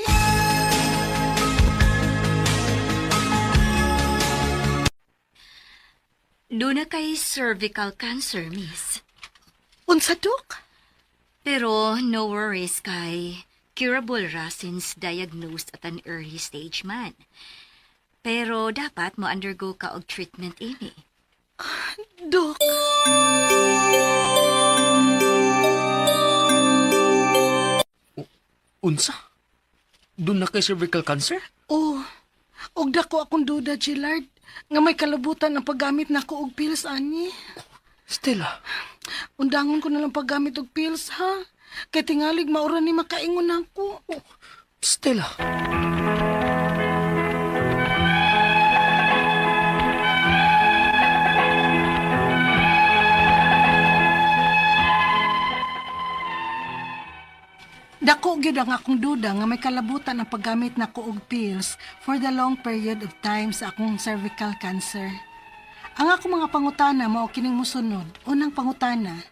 Doon na kay cervical cancer, miss. Unsa dok? Pero no worries kay curable ra since diagnosed at an early stage man. Pero dapat mo undergo ka og treatment ini. Dok. Unsa? Doon na kay cervical cancer? Oh, og dako akong duda, Gillard, nga may kalabutan ang paggamit nako og pills ani. Stella. Undangon ko na lang paggamit og pills, ha? Kay tingalig maura ni makaingon nako. Oh, Stella. gyud ang akong duda nga may kalabutan ang paggamit nako og pills for the long period of time sa akong cervical cancer. Ang akong mga pangutana mao kining mosunod. Unang pangutana: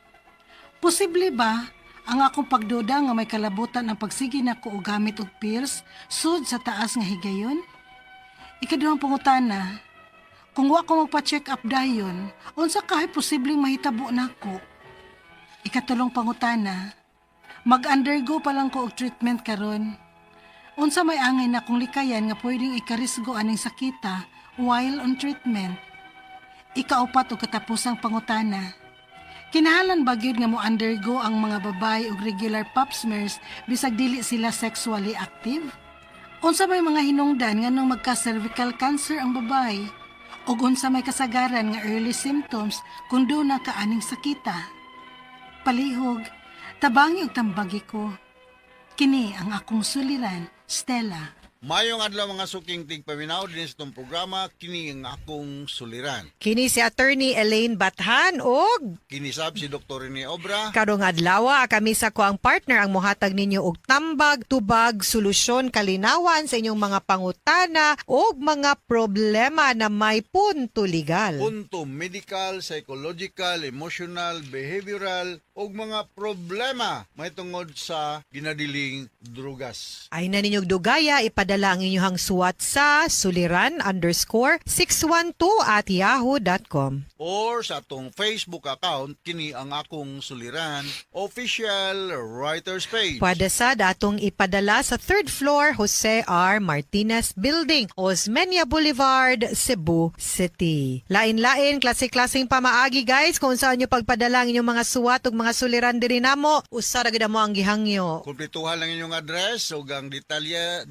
posible ba ang akong pagduda nga may kalabutan ang pagsige nako og gamit og pills sud sa taas nga higayon? Ikaduhang pangutana: kung wa ko magpa-check up dayon, unsa kahay posibleng mahitabo nako? Ikatulong pangutana: mag-undergo pa lang ko og treatment karon. Unsa may angay na kong likayan nga pwedeng ikarisgo aning sakita while on treatment? Ikaupat ug katapusang pangutana: kinahanglan ba gyud nga mo undergo ang mga babae og regular pap smears bisag dili sila sexually active? Unsa may mga hinungdan nganong magka-cervical cancer ang babae? Ug unsa may kasagaran nga early symptoms kung duna ka aning sakita? Palihog, tabangi ug tambagi ko. Kini ang akong suliran, Stella. Mayong adlaw, mga suking tigpaminaw, dinhi sa atong programa "Kini ang Akong Suliran." Kini si Attorney Elaine Bathan og Kini sab si Dr. Rene Obra. Karong adlaw kami sa akoang partner ang mohatag ninyo og tambag, tubag, solusyon, kalinawan sa inyong mga pangutana og mga problema na may punto legal. Punto medical, psychological, emotional, behavioral ug mga problema may tungod sa ginadiling drugas. Ay na ninyong dugaya, ipadala ang inyong suwat sa suliran_612@yahoo.com. Or sa atong Facebook account, "Kini ang Akong Suliran Official Writers Page." Pwede sa atong ipadala sa third floor, Jose R. Martinez Building, Osmeña Boulevard, Cebu City. Lain-lain, klase-klaseng pamaagi, guys, kung saan nyo pagpadala ang inyong mga suwat ug mga suliran diri namo, usa ra gid mo ang gihangyo. Kumpletuhan lang inyong address ug ang detalye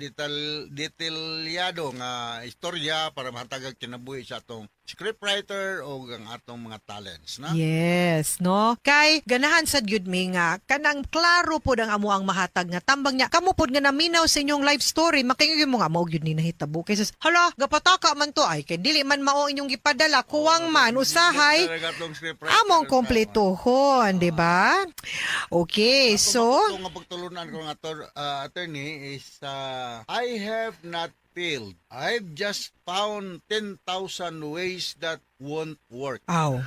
detalyado nga istorya para mahatagag kinabuhi sa atong scriptwriter o ang atong mga talents, na? Yes, no? Kay ganahan sad gyud mi nga kanang klaro pod ang amo ang mahatag nga tambang niya. Kamo pod nga naminaw sa inyong life story, makingog mo nga mao gyud ni nahitabo. Kay sus, hala, gapataka man to ay kay dili man mao inyong gipadala, kuwang man usahay. Talaga atong scriptwriter. Among kompletuhon, di ba? Okay, so Ito nga pagtulunan ko nga attorney is "I have not failed. I've just found 10,000 ways that won't work." Aw.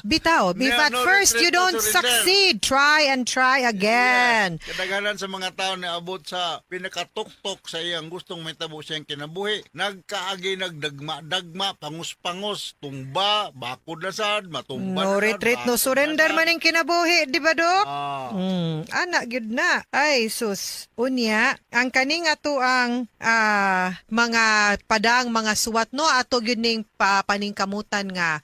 Bitaw, if No, at no first you retreat, no don't surrender. succeed, try and try again. Yes. Kadaghanan sa mga tao na abot sa pinakatuktok sa iyang gustong mahitabo sa iyang kinabuhi, nagkaagi nagdagma-dagma, pangos-pangos, tumba, bakod na sad, matumba No na sad, retreat, no bakod na surrender sad. Man ang kinabuhi, di ba, Dok? Ah. Ana gyud na. Ay sus. Unya, ang kaning ato ang mga padang mga suwat, no, ato gyud ning paningkamutan nga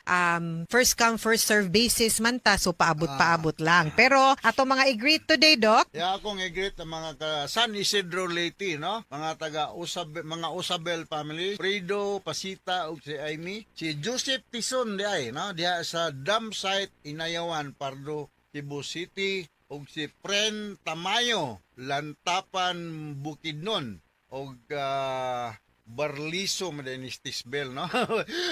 first come first serve basis man ta, so paabot-paabot lang. Pero ato mga i-greet today, Doc. Ya, akong i-greet ang mga ka San Isidro, Leyte, no? Mga taga Usab, mga Usabel family, Fredo, Pasita ug si Amy, si Joseph Tison di ay, no? Diha sa dam site Inayawan, Pardo, Cebu City, ug si Pren Tamayo, Lantapan, Bukidnon, ug Barliso man ni Tisbel, no?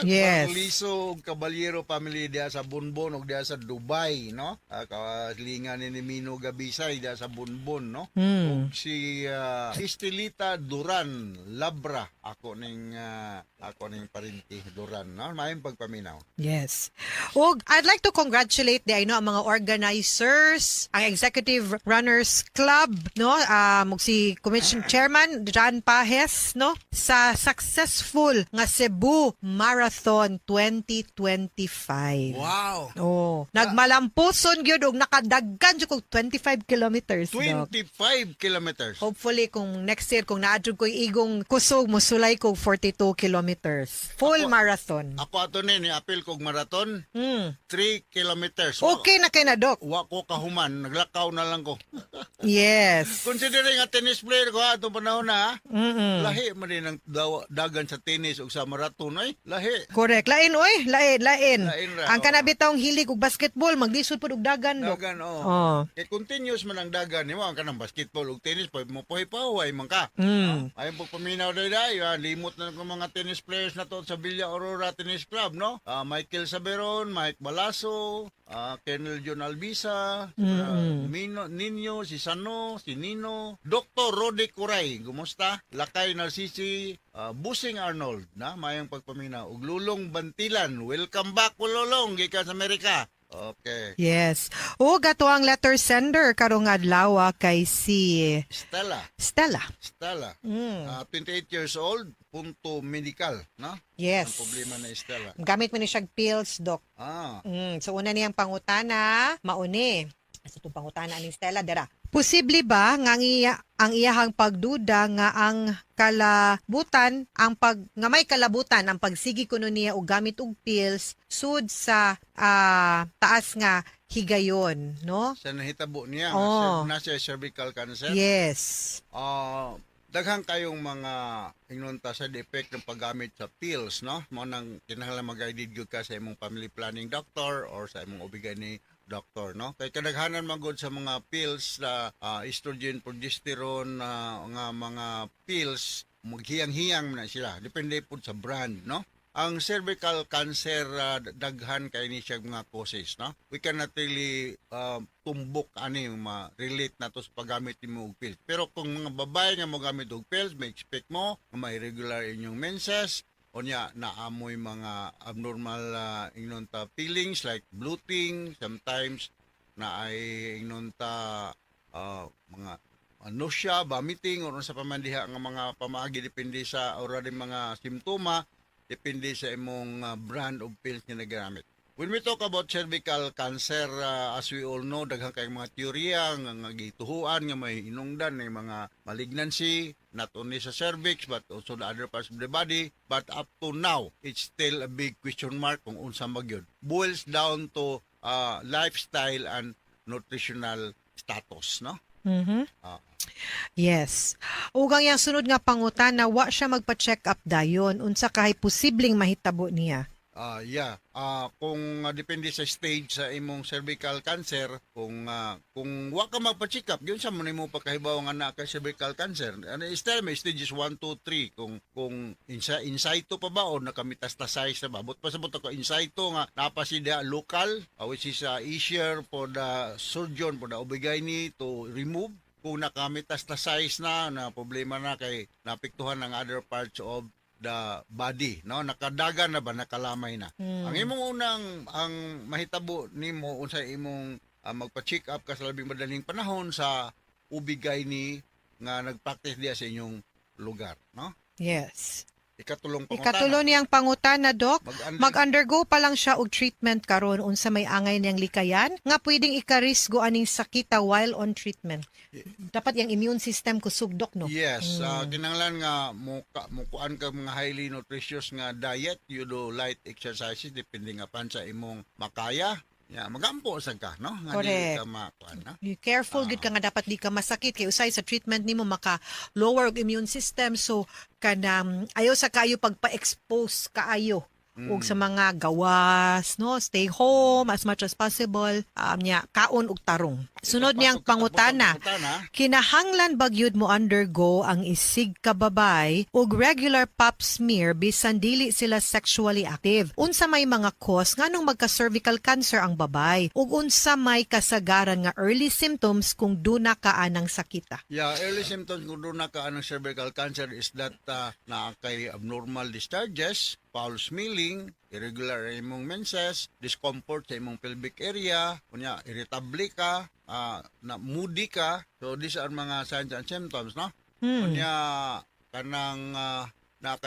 Yes. Barliso ug Caballero family diha sa Bonbon ug diha sa Dubai, no? Kalinga ni Mino Gabisay diha sa Bonbon, no? Ug si Estelita Duran Labra, ako ning parinti Duran, no? Maayong pagpaminaw. Yes. Ug I'd like to congratulate the know ang mga organizers, ang Executive Runners Club, no? Ug si Commission Chairman John Pahes, no? Sa successful nga Cebu Marathon 2025. Wow. Oh, nagmalampuson gyud og nakadaggan jud kog 25 kilometers, Doc. 25 kilometers. Hopefully kung next year kung naa jud ko'y igong kusog, musulay kog 42 kilometers. Full marathon. Ako ato ni apil kog marathon, 3 kilometers. Okay na kay na, Doc. Wa ko kahuman, naglakaw na lang ko. Considering nga tennis player ko atong panahon na, lahi man din ang dagan sa tennis ug sa marathon ay. Lahi. Correct. Lain oy, lain, lain. Lain ra, Ang oh. kanabitawng hilig og basketball, maglisod pud og dagan, Dok. Dagan, oh. Oh. Kay continuous man ang dagan nimo ang kanang basketball ug tennis pa mo pahuway man ka. Ayon pagpaminaw day day, limot na ng mga tennis players na to sa Villa Aurora Tennis Club, no? Michael Saberon, Mike Balaso, Colonel John Albisa, Mino, Nino, si Sano, si Nino, Dr. Rodi Kuray, gumusta? Lakay Narcisi, Busing Arnold, na mayong pagpaminaw. Ug Lulong Bantilan, welcome back Lulong, gikan sa Amerika. Okay. Yes. O gato ang letter sender karong adlaw kay si Stella. Stella. Stella. 28 years old, punto medical, no? Yes. Ang problema na Stella. Gamit mo ni siya pills, Doc. So una niyang pangutana, mauni. Sa itong pangutana ni Stella, dara. Posible ba nga ang iyahang pagduda nga ang kalabutan ang pag nga may kalabutan ang pagsigi kuno niya og gamit og pills sud sa taas nga higayon, no? Sa nahitabo niya, nga nasa cervical cancer. Yes. Daghan kayong mga ingnon ta sa effect ng paggamit sa pills, no? Mo nang kinahanglan mag-guide gyud ka sa imong family planning doctor or sa imong OB-GYN doctor, no? Kay kadaghanan man gud sa mga pills na estrogen, progesterone nga mga pills, maghiyang-hiyang man na sila. Depende pud sa brand, no? Ang cervical cancer, daghan kay ni siya mga causes, no? We cannot really tumbok ani ma-relate na to sa paggamit nimo og pills. Pero kung mga babae nga mogamit og pills, may expect mo nga may regular inyong menses, unya naamoy mga abnormal ingnon ta feelings like bloating, sometimes na ay ingnon ta mga nausea, vomiting, or sa pamandiha nga mga pamaagi, depende sa ora din mga simptoma, depende sa imong brand of pills nga nagamit. When we talk about cervical cancer, as we all know, daghan kayong mga teorya nga gituhuan nga may hinungdan ng mga malignancy, not only sa cervix but also the other parts of the body. But up to now, it's still a big question mark kung unsa magyud. Boils down to lifestyle and nutritional status, no? Yes. Ug ang iyang sunod nga pangutana, wa siya magpa-check up dayon, unsa kahay posibleng mahitabo niya? Yeah. Kung depende sa stage sa imong cervical cancer, kung wa ka magpa-check up, yun sa mo nimo pagkahibaw nga naa kay cervical cancer. Ano, still may stages 1, 2, 3. Kung in situ pa ba o nakametastasize na ba. But pasabot ako in situ nga napasidia local, which is easier for the surgeon, for the OB-GYN to remove. Kung nakametastasize na, na problema na kay naapektuhan ng other parts of the body, no? Nakadagan na ba, nakalamay na. Ang imong unang ang mahitabo nimo unsa imong magpa-check up ka sa labing madaling panahon sa OB-GYN nga nagpractice diya sa inyong lugar, no? Yes. Ikatulong pangutana. Ikatulo niyang pangutana, Doc, Mag-under- mag-undergo pa lang siya og treatment karon, unsa may angay niyang likayan nga pwedeng ikarisgo aning sakita while on treatment? Dapat yung immune system kusog, Doc, no? Yes, kinahanglan nga mo mukuan ka mga highly nutritious nga diet, you do light exercises depende nga pan sa imong makaya. Ya, magampo sad ka, no? Nga dili ka makuan, no? You careful gud ka nga dapat di ka masakit kay usay sa treatment nimo maka lower og immune system, so kanang ayaw sa kayo pagpa-expose kaayo ug sa mga gawas, no? Stay home as much as possible, nya kaon og tarong. Sunod niyang pangutana, Pangutana. Kinahanglan ba gyud mo undergo ang isig ka babay og regular pap smear bisan dili sila sexually active? Unsa may mga cause nganong magka-cervical cancer ang babay? Ug unsa may kasagaran nga early symptoms kung duna ka anang sakita? Yeah, early symptoms kung doon na ka anong cervical cancer is that naa kay abnormal discharges, foul smelling, irregular ang imong menses, discomfort sa imong pelvic area, kunya irritable ka, na moody ka. So these are mga signs and symptoms, no? Kunya kanang naa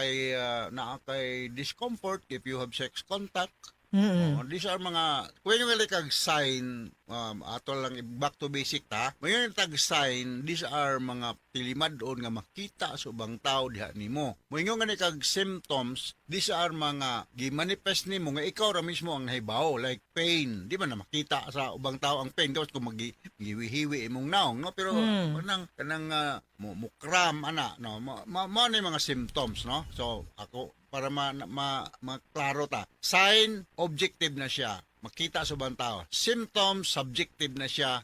kay discomfort if you have sex contact. Oh, these are mga kung yung kag sign, ato lang back to basic ta. Mayon tag sign, these are mga tilimad-on nga makita sa ubang tao diha nimo. Moingon gani kag symptoms, these are mga gi-manifest nimo nga ikaw ra mismo ang nahibaw, like pain. Di ba na makita sa ubang tao ang pain gawas kung magi hiwi imong naong, no? Pero kanang kanang mo, mo cram ana, no? Mo na yung mga symptoms, no? So ako para ma, maklaro ta. Sign, objective na siya. Makita sa ubang tao. Symptoms, subjective na siya.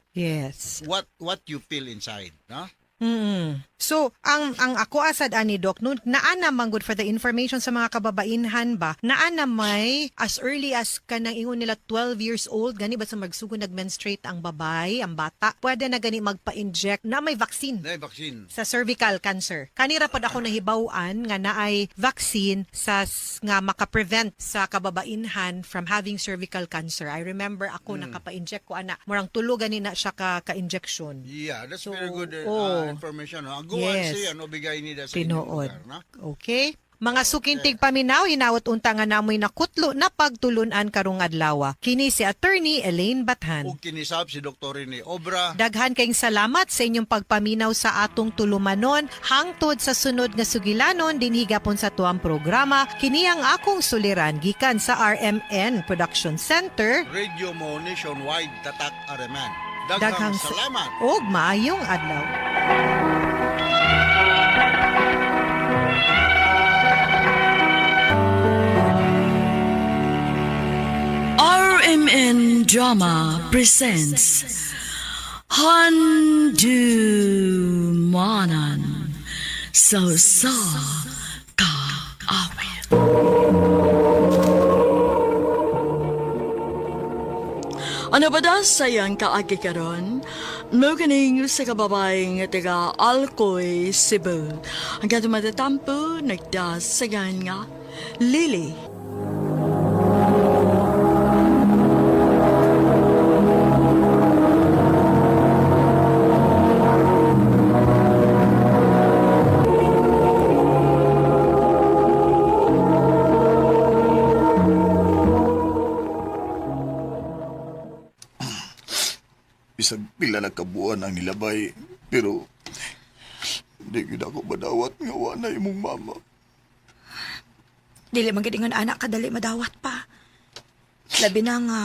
What you feel inside, no? So, ang ako asad ani doc no, naa na man good for the information sa mga kababainhan ba, naa na may as early as kanang ingon nila 12 years old gani ba sa magsugod nag-menstruate ang babay, ang bata, pwede na gani magpa-inject na may vaccine Na vaccine. Sa cervical cancer. Kanira pod ako nahibaw-an nga naay vaccine sa nga maka-prevent sa kababainhan from having cervical cancer. I remember ako nakapa-inject ko ana. Murang tulo gani na siya ka ka-injection. Yeah, that's very good oh. information. No? Ang guwan Yes. siya, no, bigay nila sa Tinuod. inyong lugar, no? Okay? Mga suking tigpaminaw, hinawat unta nga namoy nakutlo na pagtulunan karong adlaw. Kini si Attorney Elaine Bathan. Ug kinisab si Dr. Rene Obra. Daghan kayong salamat sa inyong pagpaminaw sa atong tulumanon hangtod sa sunod nga sugilanon dinhi gapon sa tuang programa. Kini ang akong suliran gikan sa RMN Production Center. Radio Mo Nationwide Tatak RMN. Daghang Daghang salamat. Ug maayong adlaw. RMN Drama presents Handu Manan So Sa Ka Awit. Ano ba da sayang kaagi karon? Muganing sa kababaeng nga taga Alcoy, Cebu. Ang katong matatampo, nagdasagan nga Lily. Bisag pila na kabuan ang nilabay, pero di gyud ako madawat nga wa na imong mama. Dili man gid ingon anak kadali madawat pa. Labi na nga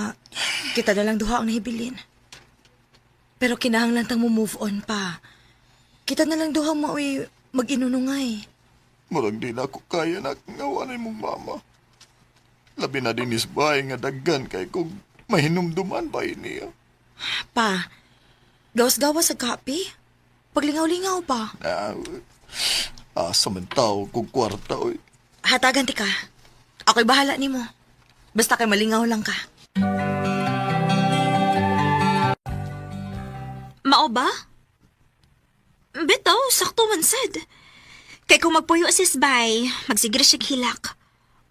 kita na lang duha ang nahibilin. Pero kinahanglan tang mo move on pa. Kita na lang duha maoy mag-inunungay. Murag di na ako kaya na nga wa na imong mama. Labi na din isbay nga daggan kay kung mahinumduman ba niya. Pa, gawas-gawas sa kapi. Paglingaw-lingaw pa. Na, asa man tao kung kwarta oy. Hatagan ti ka. Ako'y bahala nimo. Basta kay malingaw lang ka. Mao ba? Bitaw, sakto man sad. Kay kung magpuyo sis bay, magsigre siya hilak.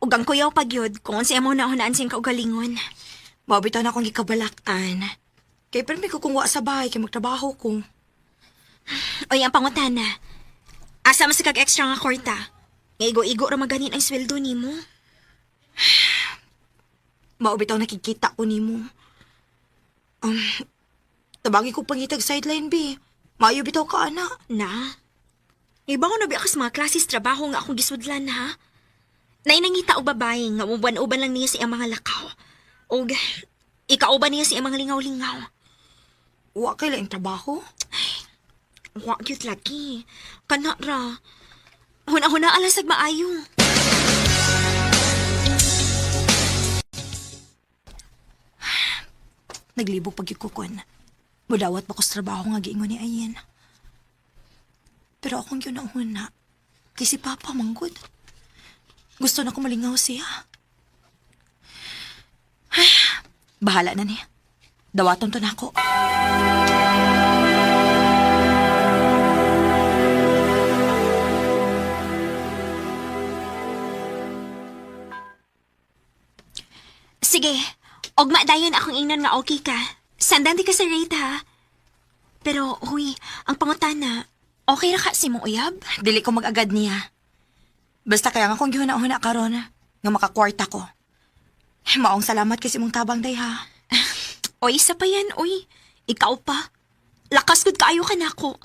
Ug ang kuyaw pagyud kung unsa imo na-hunaan siyang kaugalingon. Mao bitaw na akong gikabalak-an. Kay permi ko kung wa sa bahay kay magtrabaho ko. Oy, ang pangutana. Asa man sa kag extra nga kwarta? Nga igo-igo ra maganin ang sweldo nimo. Mao bitaw nakikita ko nimo. Tabangi ko pangitag sideline B. Maayo bitaw ka ana. Na? Iba ko na ba ako sa mga klases trabaho nga akong gisudlan ha? Nainangita og babae nga uban-uban lang niya sa iyang mga lakaw. Og ikauban niya sa iyang mga lingaw-lingaw. Wa kay laing trabaho? Wa gyud lagi. Kana ra. Huna-huna alang sag maayo. Naglibog pag kon. Mudawat ba ko sa trabaho nga giingon ni Ayen. Pero akong yun ang huna. Kay si Papa manggod. Gusto na ko malingaw siya. Ay, bahala na niya. Dawaton to na ako. Sige, ugma dayon akong ingnon nga okay ka. Sandan di ka sa rate ha. Pero, huy, ang pangutana, okay ra ka si mong uyab? Dili ko mag-agad niya. Basta kaya nga kung gihuna-huna karon nga makakwarta ko. Maong salamat kasi mong tabang day ha. Oy, isa pa yan, oy. Ikaw pa. Lakas gud kaayo ka nako.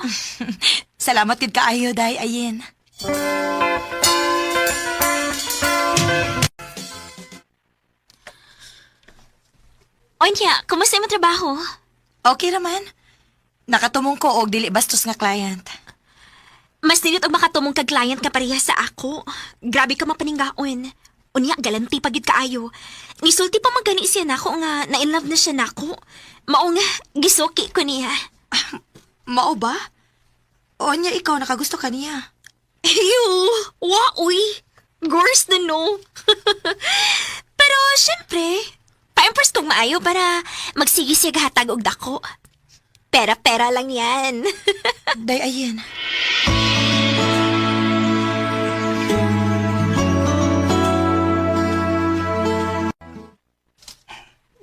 Salamat gid kaayo day ayin. Onya, kumusta imong trabaho? Okay raman. Nakatumong ko og dili bastos nga client. Mas nindot og makatumong kag client ka pareha sa ako. Grabe ka mapaninggaon. Unya, galanti pa gid kaayo. Nisulti pa man gani siya nako nga na in love na siya nako. Mao nga gisuki ko niya. Mao ba? O niya ikaw, nakagusto ka niya. Ew! Wa, uy! Gors na no. Pero, syempre, pa-impress kong maayo para magsige siya hatag og dako. Pera-pera lang yan. Day, ayin.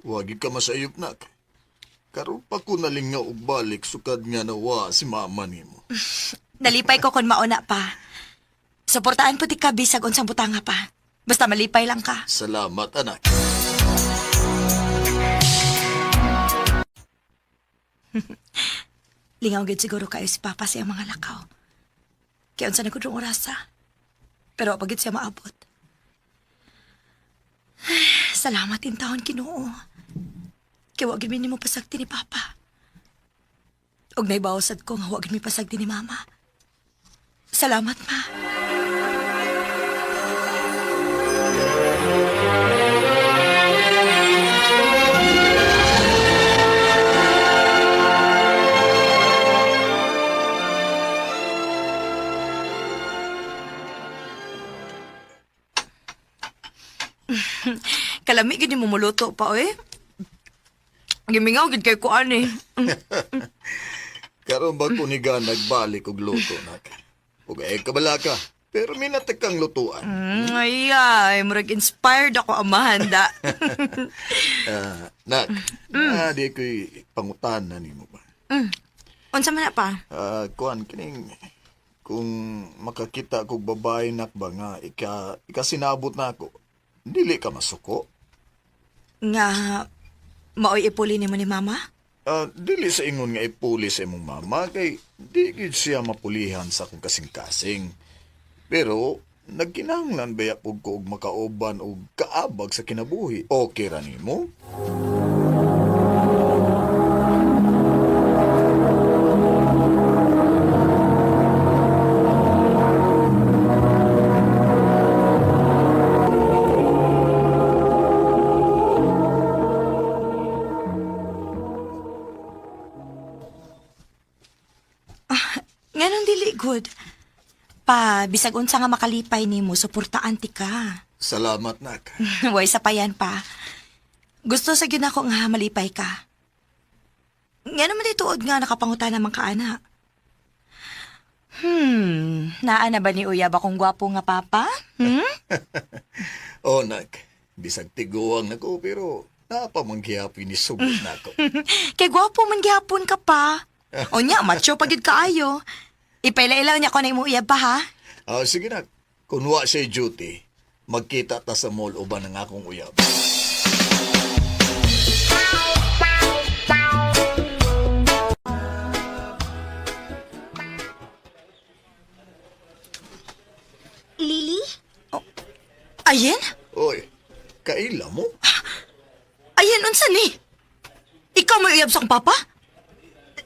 Wagi ka masayop, nak. Karon pa ko nalingaw og balik sukad nga nawa si mama nimo. Nalipay ko kung mauna pa. Suportaan po ti ka bisag unsang butanga pa. Basta malipay lang ka. Salamat, anak. Lingaw gid siguro kayo si Papa sa iyang mga lakaw. Kaya unsa na gud ang orasa. Pero pagit siya maabot. Salamat in taon Ginoo. Kay wa gid mi nimo pasagti ni Papa. Og naibawsad ko nga wa gid mi pasagti ni Mama. Salamat, Ma. Kalami gid nimo muluto pa oy. Gimingaw gid kay kuan eh. Karon ba ko niga nagbalik og luto, nak? Ug ay kabala ka. Pero minatak kang lutuan. Ay, ay, murag inspired ako amahan da. Ah, nak, na di ko'y pangutan na nimo ba? Unsa man na pa? Ah, kuan kining kung makakita kog babae nak ba nga ika ikasinabot na ako. Dili ka masuko. Nga maoy ipuli nimo ni mama? Ah, dili sa ingon nga ipuli sa imong mama kay di gid siya mapulihan sa akong kasing-kasing. Pero nagkinahanglan baya pug ko og makauban og kaabag sa kinabuhi. Okay ra nimo? Nganong dili good? Pa, bisag unsa nga makalipay nimo, suportaan ti ka. Salamat nak. Way sa payan pa. Gusto sa gyud nako nga malipay ka. Nga naman di tuod nga nakapanguta naman ka, ana. Naa na ba ni Uyab akong gwapo nga papa? Hmm? Oh nak, bisag tiguang nako pero napamanggihapon ni sugot nako. Kay gwapo man gihapon ka pa. O nya, macho pa gyud kaayo. Ipaila-ilaw niya ko na imo uyab pa ha. Ah, sige nak. Kung wa siya duty, magkita ta sa mall uban ang akong uyab. Lily? Ayen? Oy, kaila mo? Ayen, unsa ni? Ikaw may uyab sa akong papa?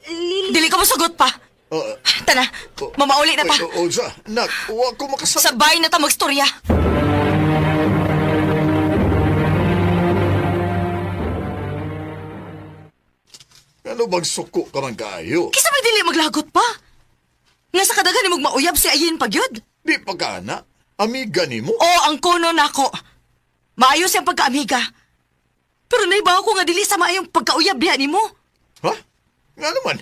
Lily? Dili ka mosagot pa. Ah, Tana, mamauli na pa. Oy, oh, unsa? Nak, wa ko makasabot. Sabay na ta magstorya. Ano bang suko ka man kaayo? Kisa may dili maglagot pa. Nga sa kadaghan ni mauyab si Ayen pagyud. Di pa ka na. Amiga nimo? Oo, ang kono nako. Maayo siyang pagkaamiga. Pero naibaw ko nga dili sa maayong pagkauyab diha nimo. Ha? Nga naman.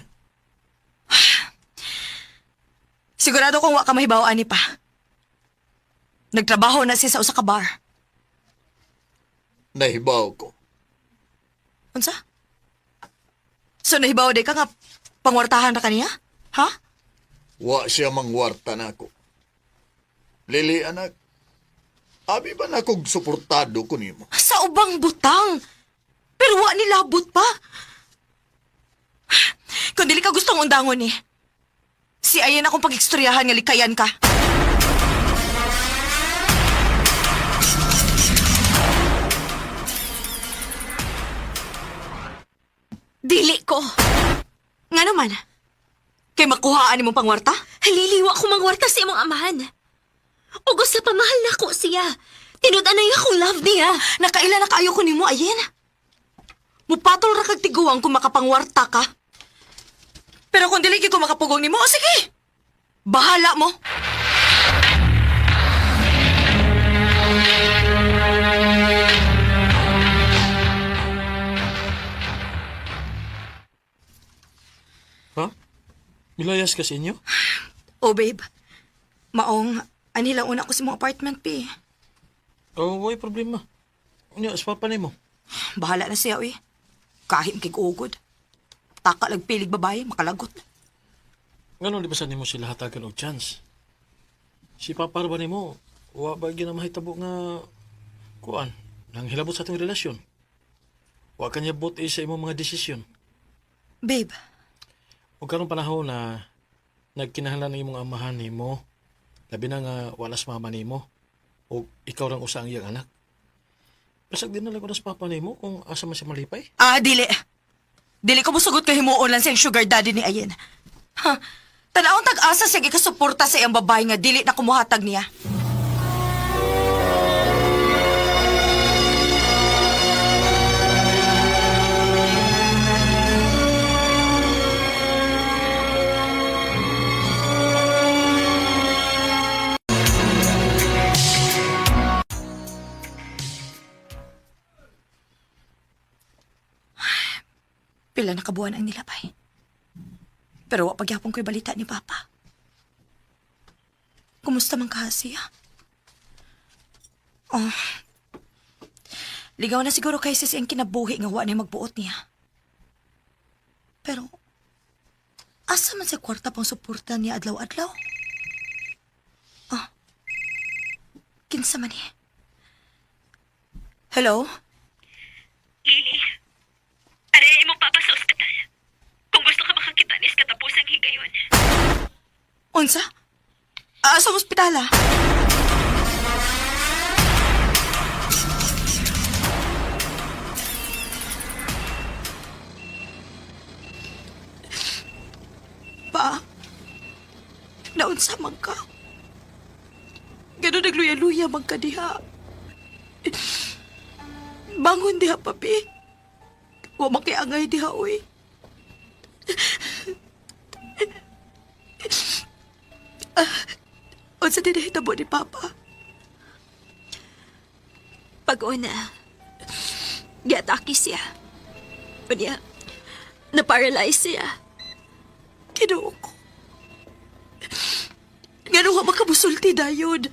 Sigurado kong wa ka mahibaw ani pa. Nagtrabaho na siya sa usa ka bar. Nahibaw ko. Unsa? So nahibaw di ka nga pangwartahan ra kaniya? Ha? Wa siya mangwarta nako. Lili, anak. Abi ba na kog suportado ko nimo? Sa ubang butang. Pero wa nilabot pa. Kung dili ka gustong undangon eh. Si ayan akong pag-ekstoryahan nga likayan ka. Dili ko. Nga naman. Kay makuhaan nimong pangwarta? Lily, wa ko mangwarta sa imong amahan. Ug usa pa mahal nako siya. Tinud-anay akong love niya. Nakaila na kaayo ko nimo ayen. Mupatol ra kag tiguang kung makapangwarta ka. Pero kung dili gyud ko makapugong nimo, o sige. Bahala mo! Ha? Milayas ka sa inyo? Oh, babe. Maong, anila una ko sa mong apartment, pi. Oh, way problema. Unya, sa papa nimo. Bahala na siya, uy. Kahit kig ugod. Taka lag pilig babae, makalagot. Ngano di ba sa nimo sila hatagan og chance? Si papa ra ba nimo? Wa ba gyud na mahitabo nga kuan nang hilabot sa atong relasyon? Wa kanya buot sa imong mga desisyon. Babe, Ug karong panahon na nagkinahanglan ang imong amahan nimo, labi na nga wala sa mama nimo ug ikaw rang usa ang iyang anak. Basag din na lang ko na sa papa nimo kung asa man siya malipay. Ah, dili. Dili ko musugot kay himuon lang siyang sugar daddy ni Ayen. Ha? Tanawang tag-asa siya gikasuporta sa iyang babae nga dili na kumuhatag niya. Pila na kabuan ang nilabay. Pero wa pagyapon ko'y balita ni Papa. Kumusta man ka siya? Oh. Ligaw na siguro kay sis ang kinabuhi nga wa niya magbuot niya. Pero, asa man sa kwarta pang suporta niya adlaw-adlaw? Oh. Kinsa man eh? Hello? Lily, are imong papa sa ospital. Kung gusto ka makakita nis katapusang higayon. Unsa? Ah, sa ospital ah. Pa, naunsa man ka. Ganun nagluya-luya man ka diha. Bangon diha, papi. Wa makiangay diha, uy. Unsa din nahitabo ni Papa? Pag-una, giatake siya. Unya, na-paralyze siya. Ginoo ko. Ngano nga makamusulti dayon?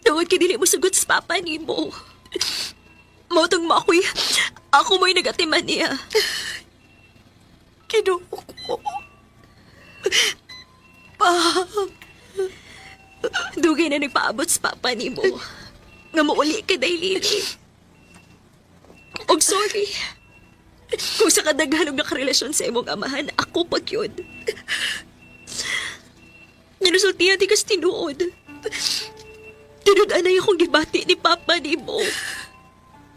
Tungod kay dili mo sugot sa papa nimo. Mao tong mo ako'y, ako mo'y nagatiman niya. Ginoo ko. Pa. Dugay na nagpaabot sa papa nimo. Nga mauli ka dahil Lily. Og sorry. Kung sa kadaghan og nakarelasyon sa imong amahan, ako pag yun. Nanusultihan di kas tinuod. Tinuod anay akong gibati ni papa nimo.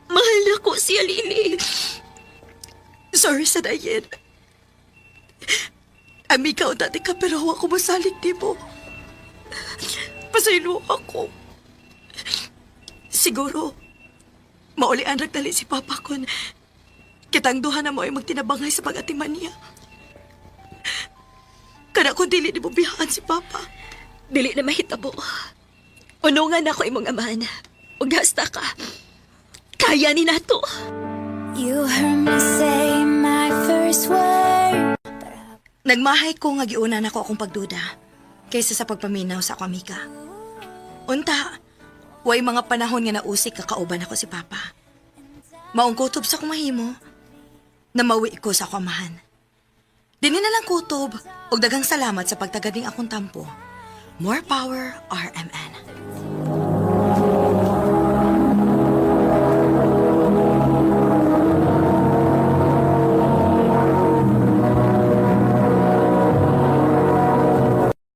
Mahal na ko siya, Lily. Sorry sa dayen. Amiga o dati ka pero ako masalig di mo. Pasaylo ako. Siguro, maulian nagdali si Papa kun kitang duha na mo ay magtinabangay sa pag-atiman niya. Kada kung dili ni mo biyahan si Papa. Dili na mahitabo. Unungan ako imong amahan. Ug hasta ka. Kaya ni nato. You heard me say my first word. Nagmahay ko nga giuna nako akong pagduda kaysa sa pagpaminaw sa akong amiga. Unta, way mga panahon nga nausik kakauban ako si Papa. Maong kutob sa akong mahimo, namawi ko sa akong amahan. Dini na lang kutob, ug daghang salamat sa pagtagad ning akong tampo. More power, RMN.